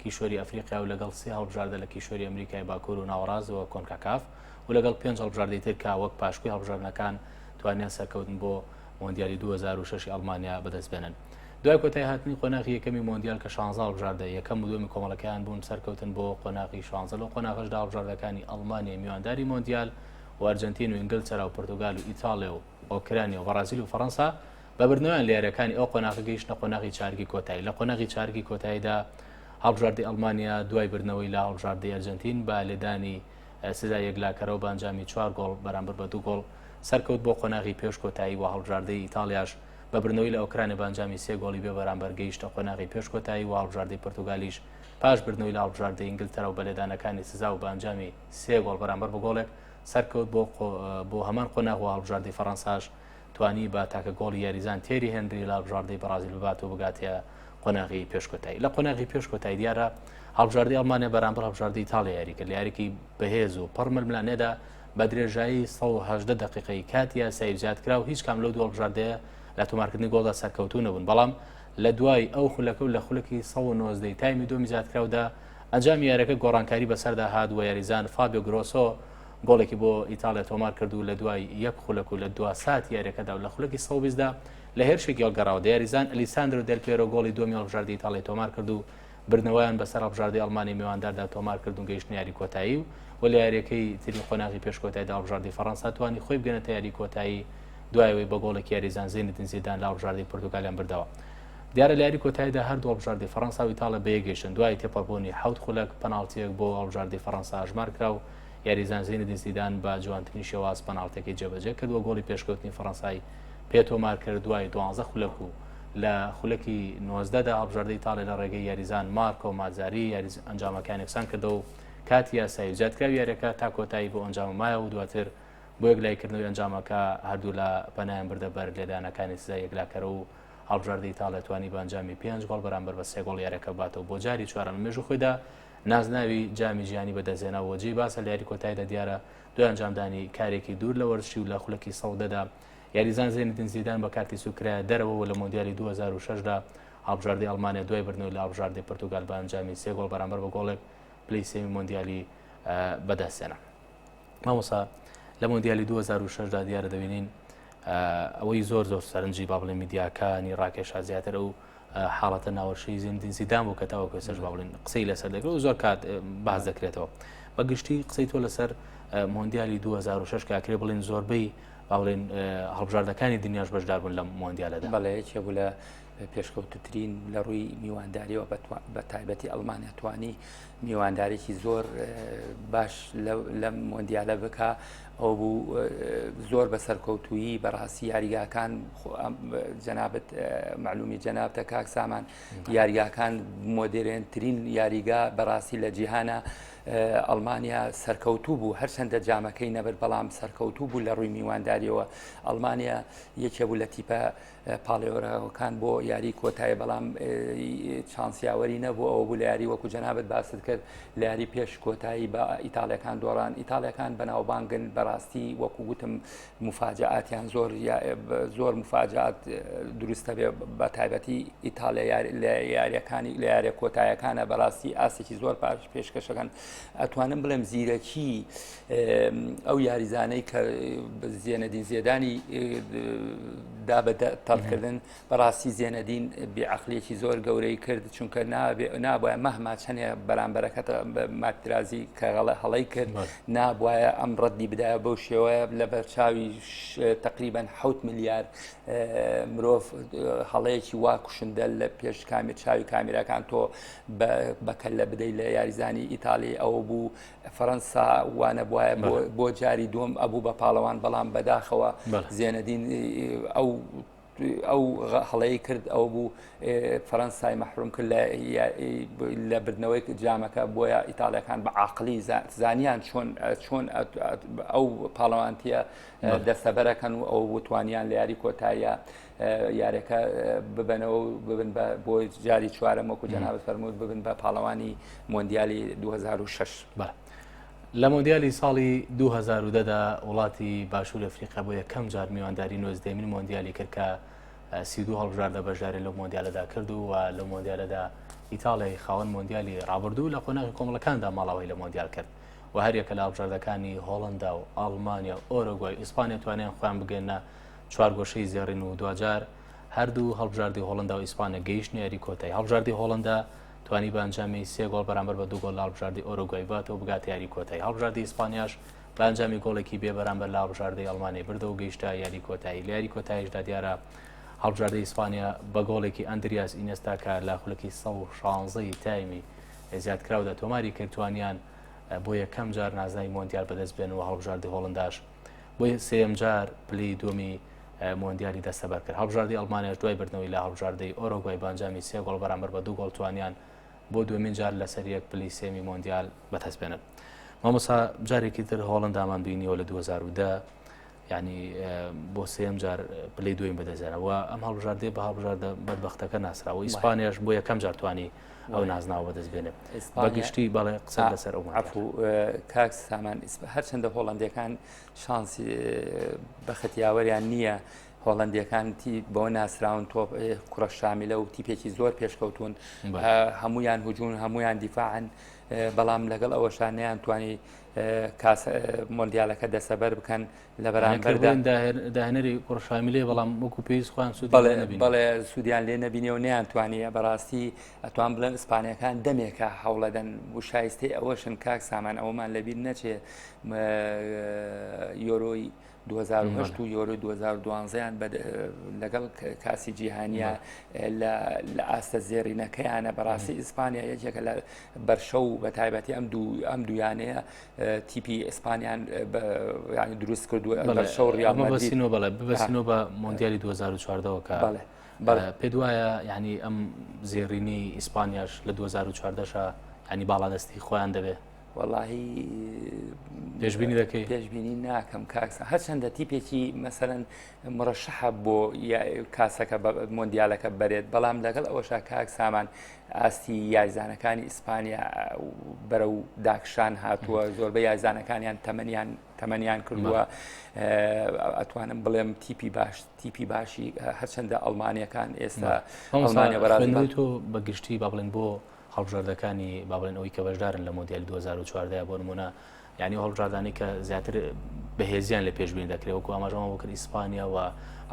کیشوەری ئەفریقیا و لەگەڵ سێ هەڵبژاردە لە کیشوەری ئەمریکای باکوور و ناوەڕاست و کۆنکاکاف و لەگەڵ پێنج هەڵبژاردەی تر کە وەک پاشکۆی هەڵبژاردنەکان توانیان سەرکەوتن بۆ مۆندیالی 2006 ئەڵمانیا بەدەست بێنن. دوای کۆتایی هاتنی قۆناغی یەکەمی مۆندیال کە شانزە هەڵبژاردە یەکەم و دووەمی کۆمەڵەکەیان بوون سەرکەوتن بۆ قۆناغی شانزە لەو قۆناغەشدا هەڵبژاردەکانی ئەڵمانیای میوانداری مۆندیال و ئەرجەنتین و ئینگلتەرا و پرتوگال و ئیتاڵیا و ئۆکرانیا و بەڕازیل و فەڕەنسا بە بردنەوەیان لە یاریەکانی ئەو قۆناغە گەیشتنە قۆناغی چارگی کۆتایی لە قۆناغی چارگی کۆتاییدا هەڵبژاردەی ئەڵمانیا دوای بردنەوەی لە هەڵبژاردەی ئەرجەنتین بە لێدانی سزای یەکلاکەرەوە بە ئەنجامی چوار گۆڵ بەرامبەر بە دوو گۆڵ سەرکەوت بۆ قۆناغی پێش کۆتایی و هەڵبژاردەی ئیتاڵیاش بە بردنەوەی لە ئۆکرانیا بە ئەنجامی سێ گۆڵی بێ بەرامبەر گەیشتە قۆناغی پێش کۆتایی و هەڵبژاردەی پرتوگالیش پاش بردنەوەی لە هەڵبژاردەی ئینگلتەرا و بە لێدانەکانی سزا و بە ئەنجامی سێ گۆڵ بەرامبەر بە گۆڵێک. سەرکەوت بۆ بۆ هەمان قۆناغ و هەڵبژاردەی فەڕەنساش توانی بە تاکە گۆڵی یاریزان تێری هێنری لە هەڵبژاردەی بەڕازیل ببات و بگاتە قۆناغی پێشکۆتایی لە قۆناغی پێشکۆتایی دیارە هەڵبژاردەی ئەڵمانیا بەرامبەر هەڵبژاردەی ئیتاڵیا یاری کرد لە یاریکی بەهێز و پڕ ململانێدا بە درێژایی 118 دقیقەی کاتی یاسایی زیادکرا و هیچ کام لەو دوو هەڵبژاردەیە لە تۆمارکردنی گۆڵدا سەرکەوتوو نەبوون بەڵام لە دوای ئەو خولەکە و لە خولەکی 119 تایمی دووەمی زیادکراودا ئەنجامی یاریەکە گۆڕانکاری بەسەردا هات و یاریزان فابیۆ گرۆسۆ گۆڵێکی بۆ ئیتاڵیا تۆمار کرد و لە دوای یەک خولەک و لە دوا ساتی یاریەکەدا و لە خولەکی 120 دا لە هێرشێکی هەڵگەڕاوە یاریزان ئەلیساندرۆ دێل پێرۆ گۆڵی دووەمی هەڵبژاردەی ئیتاڵیای تۆمار کرد و بردنەوەیان بەسەر هەڵبژاردەی ئەڵمانی میوانداردا تۆمار کرد و گەیشتنە یاری کۆتایی و و لە یاریەکەی تری قۆناغی پێش کۆتاییدا هەڵبژاردەی فەڕەنسا توانی خۆی بگەنێتە یاری کۆتایی دوای ئەوەی بە گۆڵێکی یاریزان زینەدین زیدان لە هەڵبژاردەی پرتوگالیان بردەوە. دیارە لە یاری کۆتاییدا هەردوو هەڵبژاردەی فەڕەنسا و ئیتاڵیا بەیەک گەیشتن دوای تێپەڕبوونی حەوت خولەک پەناڵتییەک بۆ هەڵبژاردەی فەڕەنسا ئەژمار کرا و یاریزان زینەدین زیدان بە جوانترین شێواز پەناڵتیەکەی جێبەجێ کرد و گۆڵی پێشکەوتنی فەڕەنسای پێ تۆمار کرد دوای دوانزە خولەک و لە خولەکی 19 دا هەڵبژاردەی ئیتاڵیا لە ڕێگەی یاریزان مارکۆ ماتزاری یاریز ئەنجامەکان یەکسان کردەوە و کاتی یاسایی و زیادکراوی یاریەکە تا کۆتایی بۆ ئەنجامە مایەوە و دواتر بۆ یەکلاییکردنەوەی ئەنجامەکە هەردوولا پەنایان بردە بەر لێدانەکانی سزای یەکلاکەرەوە و هەڵبژاردەی ئیتاڵیا توانی بە ئەنجامی پێنج گۆڵ بەرامبەر بە سێ گۆڵ یاریەکە بباتەوە بۆ جاری چوارەم لە مێژوو خۆیدا نازناوی جامی جیهانی بەدەستهێنا و جێی باسە لە یاری کۆتاییدا دیارە دوای ئەنجامدانی کارێکی دوور لە وەرزشی و لە خولەکی 110 دا یاریزان زێنەدین زیدان بە کارتی سوور کرایە دەرەوە و لە مۆندیالی 2006 دا هەڵبژاردەی ئەڵمانیا دوای بردنەوەی لە هەڵبژاردەی پرتوگال بە ئەنجامی سێ گۆڵ بەرامبەر بە گۆڵێک پلەی سێمی مۆندیالی بەدەستهێنا. مامۆسا لە مۆندیالی 2006 دا دیارە دەبینین ئەوەی زۆر زۆر سەرنجی با بڵێن میدیاکانی ڕاکێشا زیاتر ئەو حاڵەتە ناوەرشەی زیندین زیدان بوو کە تاوەکو ئێستاش با بڵێن قسەی لەسەر دەکرێت و زۆر کات باس دەکرێتەوە بە گشتی قسەی تۆ لەسەر مۆندیالی 2006 کاکرێ بڵێن زۆربەی با بڵێن هەڵبژاردەکانی دنیاش بەشدار بوون لەم مۆندیالەدا.
بەڵێ یەکێ بوو لە پێشکەوتوترین لە ڕووی میوانداریەوە بە تایبەتی ئەڵمانیا توانی میواندارێکی زۆر باش لەم مۆندیالە بکە ئەو بوو زۆر بە سەرکەوتویی بەڕاستی یاریگاکان جەنابەت معلومی جەنابتە کاک سامان یاریگاکان مۆدرێنترین یاریگا بەڕاستی لە جیهانە ئەڵمانیا سەرکەوتوو بوو هەرچەندە جامەکەی نەبرد بەڵام سەرکەوتوو بوو لە ڕووی میوانداریەوە ئەڵمانیا یەکێ بوو لە تیپە پاڵێوراوەکان بۆ یاری کۆتایی بەڵام چانس یاوەری نەبوو ئەوە بوو لە یاری وەکو جەنابەت باست کرد لە یاری پێش کۆتایی بە ئیتاڵیەکان دۆڕان ئیتاڵیەکان بەناوبانگن بەڕاستی وەکو گوتم مفاجاتیان زۆر زۆر مفاجات دروستە بێ بە تایبەتی ئیتاڵیا لە یاریەکانی لە یاریە کۆتایەکانە بەڕاستی ئاستێکی زۆر پاش پێشکەشەکەن ئەتوانم بڵێم زیرەکی ئەو یاریزانەی کە زێنەدین زێدانی دا بە تەڕکردن بەڕاستی زێنەدین بێعقلێکی زۆر گەورەی کرد چونکە نابایە مەهما چەنێ بەرامبەرەکەت ماترازی کە غەڵە هەڵی کرد نابایە ئەم ڕەدی بدایە بەو شێوەیە لە بەرچاوی تقریبان حوت ملیار مرۆڤ هەڵەیەکی وا کوشندە لە پێش کامی چاوی کامیراکان تۆ بەکەلە بدەیت لە یاریزانی ئیتالی ئەوە بوو فەرەنسا وانەبوایە بۆ جاری دووەم ئەبوو بە پاڵەوان بەڵام بەداخەوە زێنەدین ئەو ئەو هەڵەی کرد ئەو بوو فەرەنسای مەحروم کرد لە بردنەوەی جامەکە بۆیە ئیتاڵیەکان بە عقلی زانیان چۆن چۆن ئەو پاڵەوانتیە دەستەبەرەکەن و ئەو وتوانیان لە یاری کۆتاییە یاریەکە ببەنەوە و ببن بە بۆ جاری چوارەم وەکو جەنابت فەرمووت ببن بە پاڵەوانی مۆندیالی 2006.
بەڵێ. لە مۆندیالی ساڵی 2010 دا وڵاتی باشوور ئەفریقا بۆ یەکەم جار میوانداری نۆزدەیەمین مۆندیالی کرد کە 32 هەڵبژاردە بەشداری لەو مۆندیالەدا کرد و لەو مۆندیالەدا ئیتاڵیای خاوەن مۆندیالی ڕابردوو لە قۆناغی کۆمەڵەکاندا ماڵاوای لە مۆندیال کرد و هەریەکە لە هەڵبژاردەکانی هۆڵندا و ئەڵمانیا و ئۆرۆگوای و ئیسپانیا توانیان خۆیان بگەنە چوارگۆشەی زێڕین و دواجار هەردوو هەڵبژاردەی هۆڵندا و ئیسپانیا گەیشتنە یاری کۆتایی. هەڵبژاردەی هۆڵندا توانی بە ئەنجامی سێ گۆڵ بەرامبەر بە دوو گۆڵ لە هەڵبژاردەی ئۆرۆگوای باتەوە بگاتە یاری کۆتایی. هەڵبژاردەی ئیسپانیاش بە ئەنجامی گۆڵێکی بێ بەرامبەر لە هەڵبژاردەی ئەڵمانیای بردەوە و گەیشتە یاری کۆتایی. لە یاری کۆتاییشدا دیارە هەڵبژاردەی ئیسپانیا بە گۆڵێکی ئەندریاس ئینێستا کە لە خولەکی 116 ی تایمی زیادکراودا تۆماری کرد توانیان بۆ یەکەم جار نازناوی مۆندیال بەدەست بێنن و هەڵبژاردەی هۆڵنداش بۆ سێیەمجار پلەی دووەمی مۆندیالی دەستەبەر کرد. هەڵبژاردەی ئەڵمانیاش دوای بردنەوەی لە هەڵبژاردەی ئۆرۆگوای بە ئەنجامی سێ گۆڵ بەرامبەر بە دوو گۆڵ توانیان بۆ دووەمین جار لەسەر یەک پلەی سێیەمی مۆندیال بەدەست بێنن. مامۆسا جارێکی تر هۆڵندامان بینیەوە لە 2010 ینی بۆ سێم جار پلەی دویم بەدەستێنەوە ئەم هەڵبژاردەیە بە هەڵبژاردە بەدبەختەکە ناسراوە ئیسپانیاش بۆ یەکەم جار توانی ئەو نازناوە بەدەست بێنێ بەگشتی بەڵێ قسە لەسەر ئەو
عفو کاک سامان هەرچەندە هۆڵندەکان شانسی بەخت یاوەریان نییە هۆڵندیەکان تی بەوە ناسراون تۆپ کوڕە شامیلە و تیپێکی زۆر پێشکەوتون هەمویان هجوون هەمویان دیفاعن بەڵام لەگەڵ ئەوەشا نەیانتوانی کاس مۆندیالەکە دەسەبەر بکەن لە بەرامبەردا
داهێنەری کوڕە شامیلێ بەڵام وەکو پێویست خۆیان سوود
بەڵێ سوودیان لێ نەبینێ و نەیانتوانی بەڕاستی ئەتوان بڵێن ئیسپانیەکان دەمێکە هەوڵەدەن و شایستەی ئەوەشن کاک سامان ئەوەمان لەبیر نەچێ یۆرۆی 2008 و یۆرۆی 2012 یان لەگەڵ کاسی جیهانیە لە ئاستە زێڕینەکەیانە بەڕاستی ئیسپانیا یەکێکە لە بەرشە و بە تایبەتی ئەم دوو ئەم دویانەیە تیپی ئیسپانیان ینی دروست کردووە بەرشە و ڕیال
بەسینەوە بەڵێ ببەسینەوە بە مۆندیالی 2014 کە پێت وایە ینی ئەم زێڕینی ئیسپانیاش لە 2014شە ینی باڵادەستی خۆیان دەبێ
وەڵاهی
پێشبینی دەکەی
پێشبینی ناکەم کاکسە هەرچەندە تیپێکی مەسەرەن مڕەشەحە بۆ کاسەکە مۆندیالەکە بەرێت بەڵام لەگەڵ ئەوەشا کاک سامان ئاستی یاریزانەکانی ئیسپانیا بەرەو داکشان هاتووە زۆربە یاریزانەکانیان تەمەنیان تەمەنیان کردووە ئەتوانم بڵێم تیپی باش تیپی باشی هەرچەندە ئەڵمانیەکان ئێستا
ئەڵمانیا بەراوی تۆ بە گشتی با بڵێن بۆ هەڵبژاردەکانی با بڵێن ئەوەی کە بەشدارن لە مۆندیالی 2014 بۆ نمونە یعنی هەڵبژاردانی کە زیاتر بەهێزیان لە پێشبین دەکرێت وەکو ئاماژەمان بۆ کرد ئیسپانیا و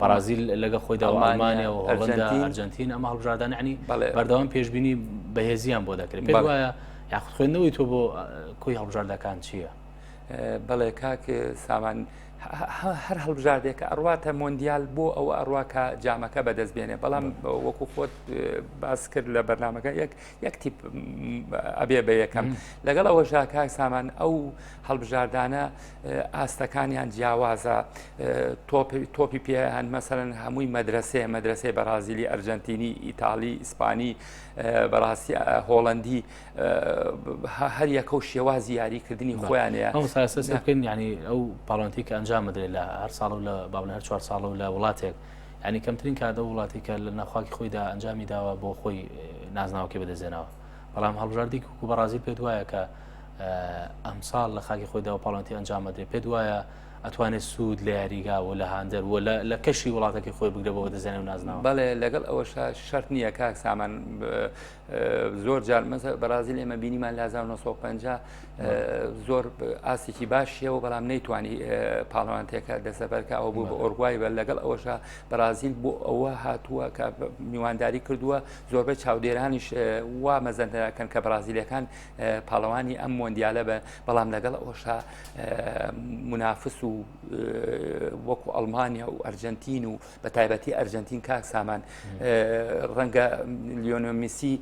بەرازیل لەگە خۆیدا ئەڵمانیا و هۆڵندا ئەرجنتین ئەمە هەڵبژاردان ینی بەردەوام پێشبینی بەهێزیان بۆ دەکرێت پێ وایە یاخود خوێندنەوەی تۆ بۆ کۆی هەڵبژاردەکان چییە؟
بەڵێ کاک سامان هەر هەڵبژاردێکە ئەڕواتە مۆندیال بۆ ئەوە ئەڕوا کە جامەکە بەدەست بێنێ بەڵام وەکو خۆت باس کرد لە بەرنمەکە یەک یەک تیپ ئەبێ بە یەکەم لەگەڵ ئەوە ژاکای سامان ئەو هەڵبژاردانە ئاستەکانیان جیاوازە تۆپی پێیان مەسەرەن هەمووی مەدرسەیە مەدرسەی بەرازیلی ئەرجنتینی ئیتالی ئیسپانی بەڕاستی هۆڵندی هەر یەکە و شێوازی یاریکردنی خۆیان هەیە.
مامۆستا ئێستا سەیر بکەین یعنی ئەو پاڵەوانێتی کە ئەنجام بدرێت لە هەر ساڵ و لە باڵێن هەر چوار ساڵ و لە وڵاتێک یعنی کەمترین کات ئەو وڵاتی کە لە ناوخاکی خۆیدا ئەنجامی داوە بۆ خۆی نازناوەکەی بەدەستێناوە بەڵام هەڵبژاردی کوکو بەڕازیل پێت وایە کە ئەمساڵ لە خاکی خۆیدا و پاڵەوانێتی ئەنجام بدرێت پێت وایە ئەتوانێت سوود لە یاریگا و لە هاندەر و لە کەشی وڵاتەکەی خۆی بگرە بۆ بەدەستێنە و نازناوە
بەڵێ لەگەڵ ئەوەشا شەرت نییە کاک سامان زۆر جار مەسە بەرازیل ئێمە بینیمان لە 1950 زۆر ئاستێکی باشیەوە بەڵام نەیتوانی پاڵەوانتێکە دەسەبەرکە ئەوە بوو بە ئۆرگوای بە لەگەڵ ئەوەشا بەرازیل بۆ ئەوە هاتووە کە میوانداری کردووە زۆربەی چاودێرانیش وا مەزەندەکەن کە بەرازیلەکان پاڵەوانی ئەم مۆندیالە بە بەڵام لەگەڵ ئەوەشا منافس و وەکو ئەڵمانیا و ئەرجنتین و بە تایبەتی ئەرجەنتین کاک سامان ڕەنگە لیۆنۆ میسی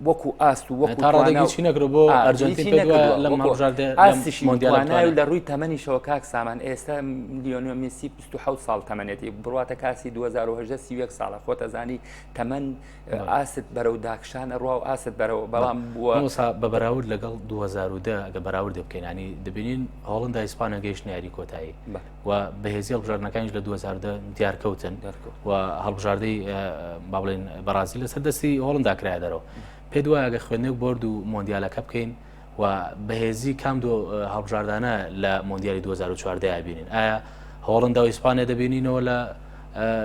وەکو ئاست و وەکو
تاڕادەیەکی نەکرد بۆ ئەرجەنتین لەم هەڵبژاردە
ئاستیشی مۆندیالە لە ڕووی تەمەنیشەوە کاک سامان ئێستا لیۆنۆ میسی 27 ساڵ تەمەنێتی بڕاتە کاسی 2018 31 ساڵە خۆتەزانی تەمەن ئاست بەرەو داکشان ئەڕوا و ئاست بەرەوە بەڵام
بووە بە بەراورد لەگەڵ 2010 ئەگە بەراورد بکەین ینی دەبینین هۆڵندا ئیسپانیا گەیشتنە یاری کۆتایی و بەهێزی هەڵبژاردنەکانیش لە 2010 دیارکەوتن و هەڵبژاردەی با بڵێن بەڕازیل لەسەر دەستی هۆڵندا کرایە دەرەوە پێ دوایە ئەگە خوێندنێک بۆرد و مۆندیالەکە بکەین و بەهێزی کام دو هەڵبژاردانە لە مۆندیالی 2014 بینین ئایا هۆڵندا و ئیسپانیا دەبینینەوە لە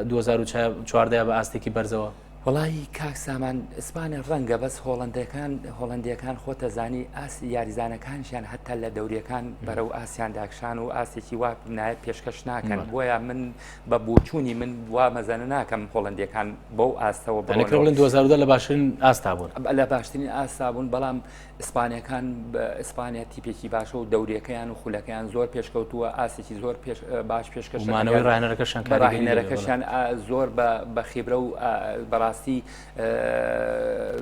2014 بە ئاستێکی بەرزەوە؟
وەڵایی کاک سامان ئیسپانیا ڕەنگە بەس هۆڵندەکان هۆڵندیەکان خۆتەزانی ئاست یاریزانەکانیان هەتا لە دەوریەکان بەرەو ئاسیان داکشان و ئاستێکی وا نایە پێشکەش ناکەن بۆیە من بە بۆچوونی من وا مەزەنە ناکەم هۆڵندیەکان بەو ئاستەوە
بڵێن 2010 لە باشترین ئاستا بوون
لە باشترین ئاستا بوون بەڵام ئیسپانیەکان ئیسپانیا تیپێکی باشە و دەورەکەیان و خولەکەیان زۆر پێشکەوتووە ئاستێکی زۆر پێش باش پێشکەش
مانەوەی ڕاهێنەرەکەشیان
ڕاهێنەرەکەشیان زۆر بە خیبرە و بەڕاستی. بەڕاستی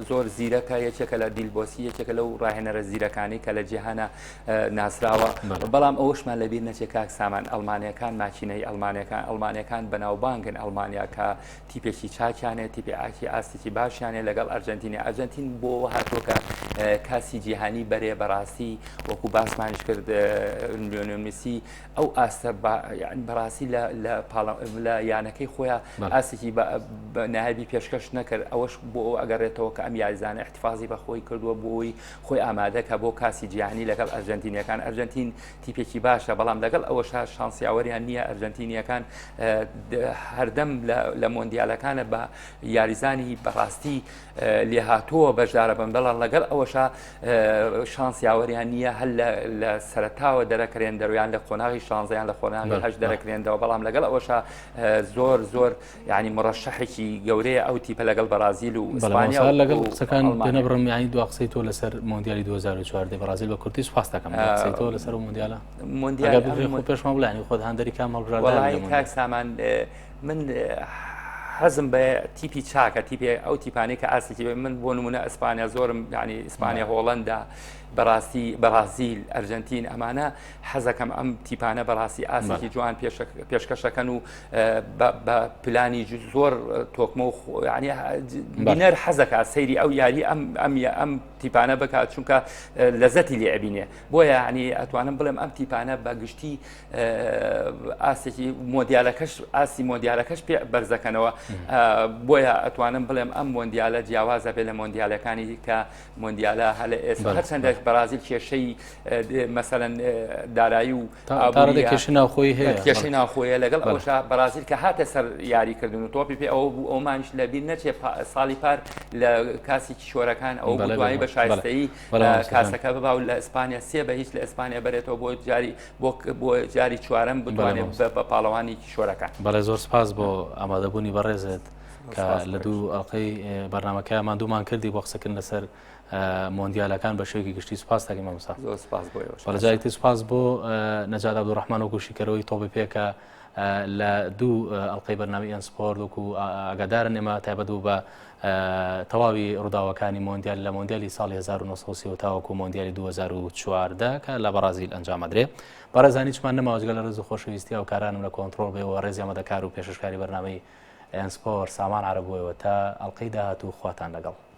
زۆر زیرەکە یەکێکە لە دیلبۆسی یەکێکە لەو ڕاهێنەرە زیرەکانی کە لە جیهانە ناسراوە بەڵام ئەوەشمان لەبیر نەچێ کاک سامان ئەڵمانیەکان ماکینەی ئەڵمانەکان ئەڵمانەکان بەناوبانگن ئەڵمانیا کە تیپێکی چاکیانێ تیپی ئاکی ئاستێکی باشیانێ لەگەڵ ئەرجنتینی ئەرجنتین بۆ هاتووە کە کاسی جیهانی بەرێ بەڕاستی وەکو باسمانش کرد لیۆنێل میسی ئەو ئاستە بەڕاستی لە یانەکەی خۆیان ئاستێکی نایابی پێشکەش نەکرد ئەوەش بۆ ئەو ئەگەڕێتەوە کە ئەم یاریزانە احتفاظی بە خۆی کردووە بۆی خۆی ئامادەکە بۆ کاسی جیهانی لەگەڵ ئەرجنتینیەکان ئەرجنتین تیپێکی باشە بەڵام لەگەڵ ئەوەشا شانسیاوەریان نییە ئەرجنتینیەکان هەردەم لە مۆندیالەکانە بە یاریزانی بەڕاستی لێهاتووە بەشدارە بن بەڵام لەگەڵ ئەوەشا شانس یاوەریان نییە هەر لە سەرتاوە دەرەکرێن دەرویان لە قۆناغی شانزیان لە قۆناغی هەش دەرەکرێنەوە بەڵام لەگەڵ ئەوەشا زۆر زۆر ینی مڕەشەحێکی گەورەیە ئەو تیپە لەگەڵ بەرازیل و ئیسپانیا
لەگەڵ قسەکان پێنەبڕم ینی دو قسەی تۆ لەسەر مۆندیالی 2014 بەرازیل بە کورتی سپاس دەکەم قسەی تۆ لەسەر مۆندیالە
مۆندیال
پێشمان بڵێنی خۆت هاندەری کام هەڵبژاردە
سامان من حەزم بە تیپی چاکە تیپێ ئەو تیپانەی کە ئاستێکی من بۆ نمونە ئیسپانیا زۆرم ینی ئیسپانیا هۆڵندا بەڕاستی بەڕازیل ئەرجنتین ئەمانە حەزەکەم ئەم تیپانە بەڕاستی ئاستێکی جوان پێشکەشەکەن و بە پلانی زۆر تۆکمە و ینی بینەر حەزەکە سەیری ئەو یاری ئەم ئەم ئەم تیپانە بکات چونکە لەزەتی لێ ئەبینێ بۆیە ینی ئەتوانم بڵێم ئەم تیپانە بە گشتی ئاستێکی مۆندیالەکەش ئاستی مۆندیالەکەش پێ بەرزەکەنەوە بۆیە ئەتوانم بڵێم ئەم مۆندیالە جیاوازە بێ لە مۆندیالەکانی کە مۆندیالە هەلە ئێستا هەرچەندە بەرازیل کێشەی مەسەلەن دارایی و
کێشە ناوخۆی هەیە
کێشەی ناوخۆیە لەگەڵ ئەوشا بەرازیل کە هاتە سەر یاریکردن و تۆپی پێ ئەوە بوو ئەومانش لەبیر نەچێ ساڵی پار لە کاسی کیشوەرەکان ئەو بووانی بە شایستەیی کاسەکە ببا و لە ئیسپانیا سێ بە هیچ لە ئیسپانیا بەرێتەوە بۆ جاری بۆ بۆ جاری چوارەم بتوانێت بە پاڵەوانی کیشوەرەکان.
بەڵێ زۆر سپاس بۆ ئامادەبوونی بەڕێزت کە لە دوو ئەڵلقەی بەرنمەکە ماندوومان کردی بۆ قسەکردن لەسەر مۆندیالەکان بە شێوەیەکی گشتی سپاس دەکەین مامۆستا.
زۆر سپاس بۆ ئێوەش.
بەڵێ جارێکی تر سپاس بۆ نەجات عەبدولڕەحمان وەکو شیکەرەوەی تۆپی پێ کە لە دوو ئەڵلقەی بەرنامەی ئێن سپۆرت وەکو ئاگادارن ئێمە تایبەت بوو بە تەواوی ڕووداوەکانی مۆندیال لە مۆندیالی ساڵی 1930 تاوەکو مۆندیالی 2014 کە لە بەڕازیل ئەنجامەدرێ بەڕێزان هیچمان نەماوە جگە لە ڕێز و خۆشەویستی هاوکارانم لە کۆنتڕۆڵ بێەوە ڕێزی ئامادەکار و پێشکەشکاری بەرنامەی ئێن سپۆرت سامان عەرەب بووەوە تا ئەڵلقەی داهاتوو خواتان لەگەڵ.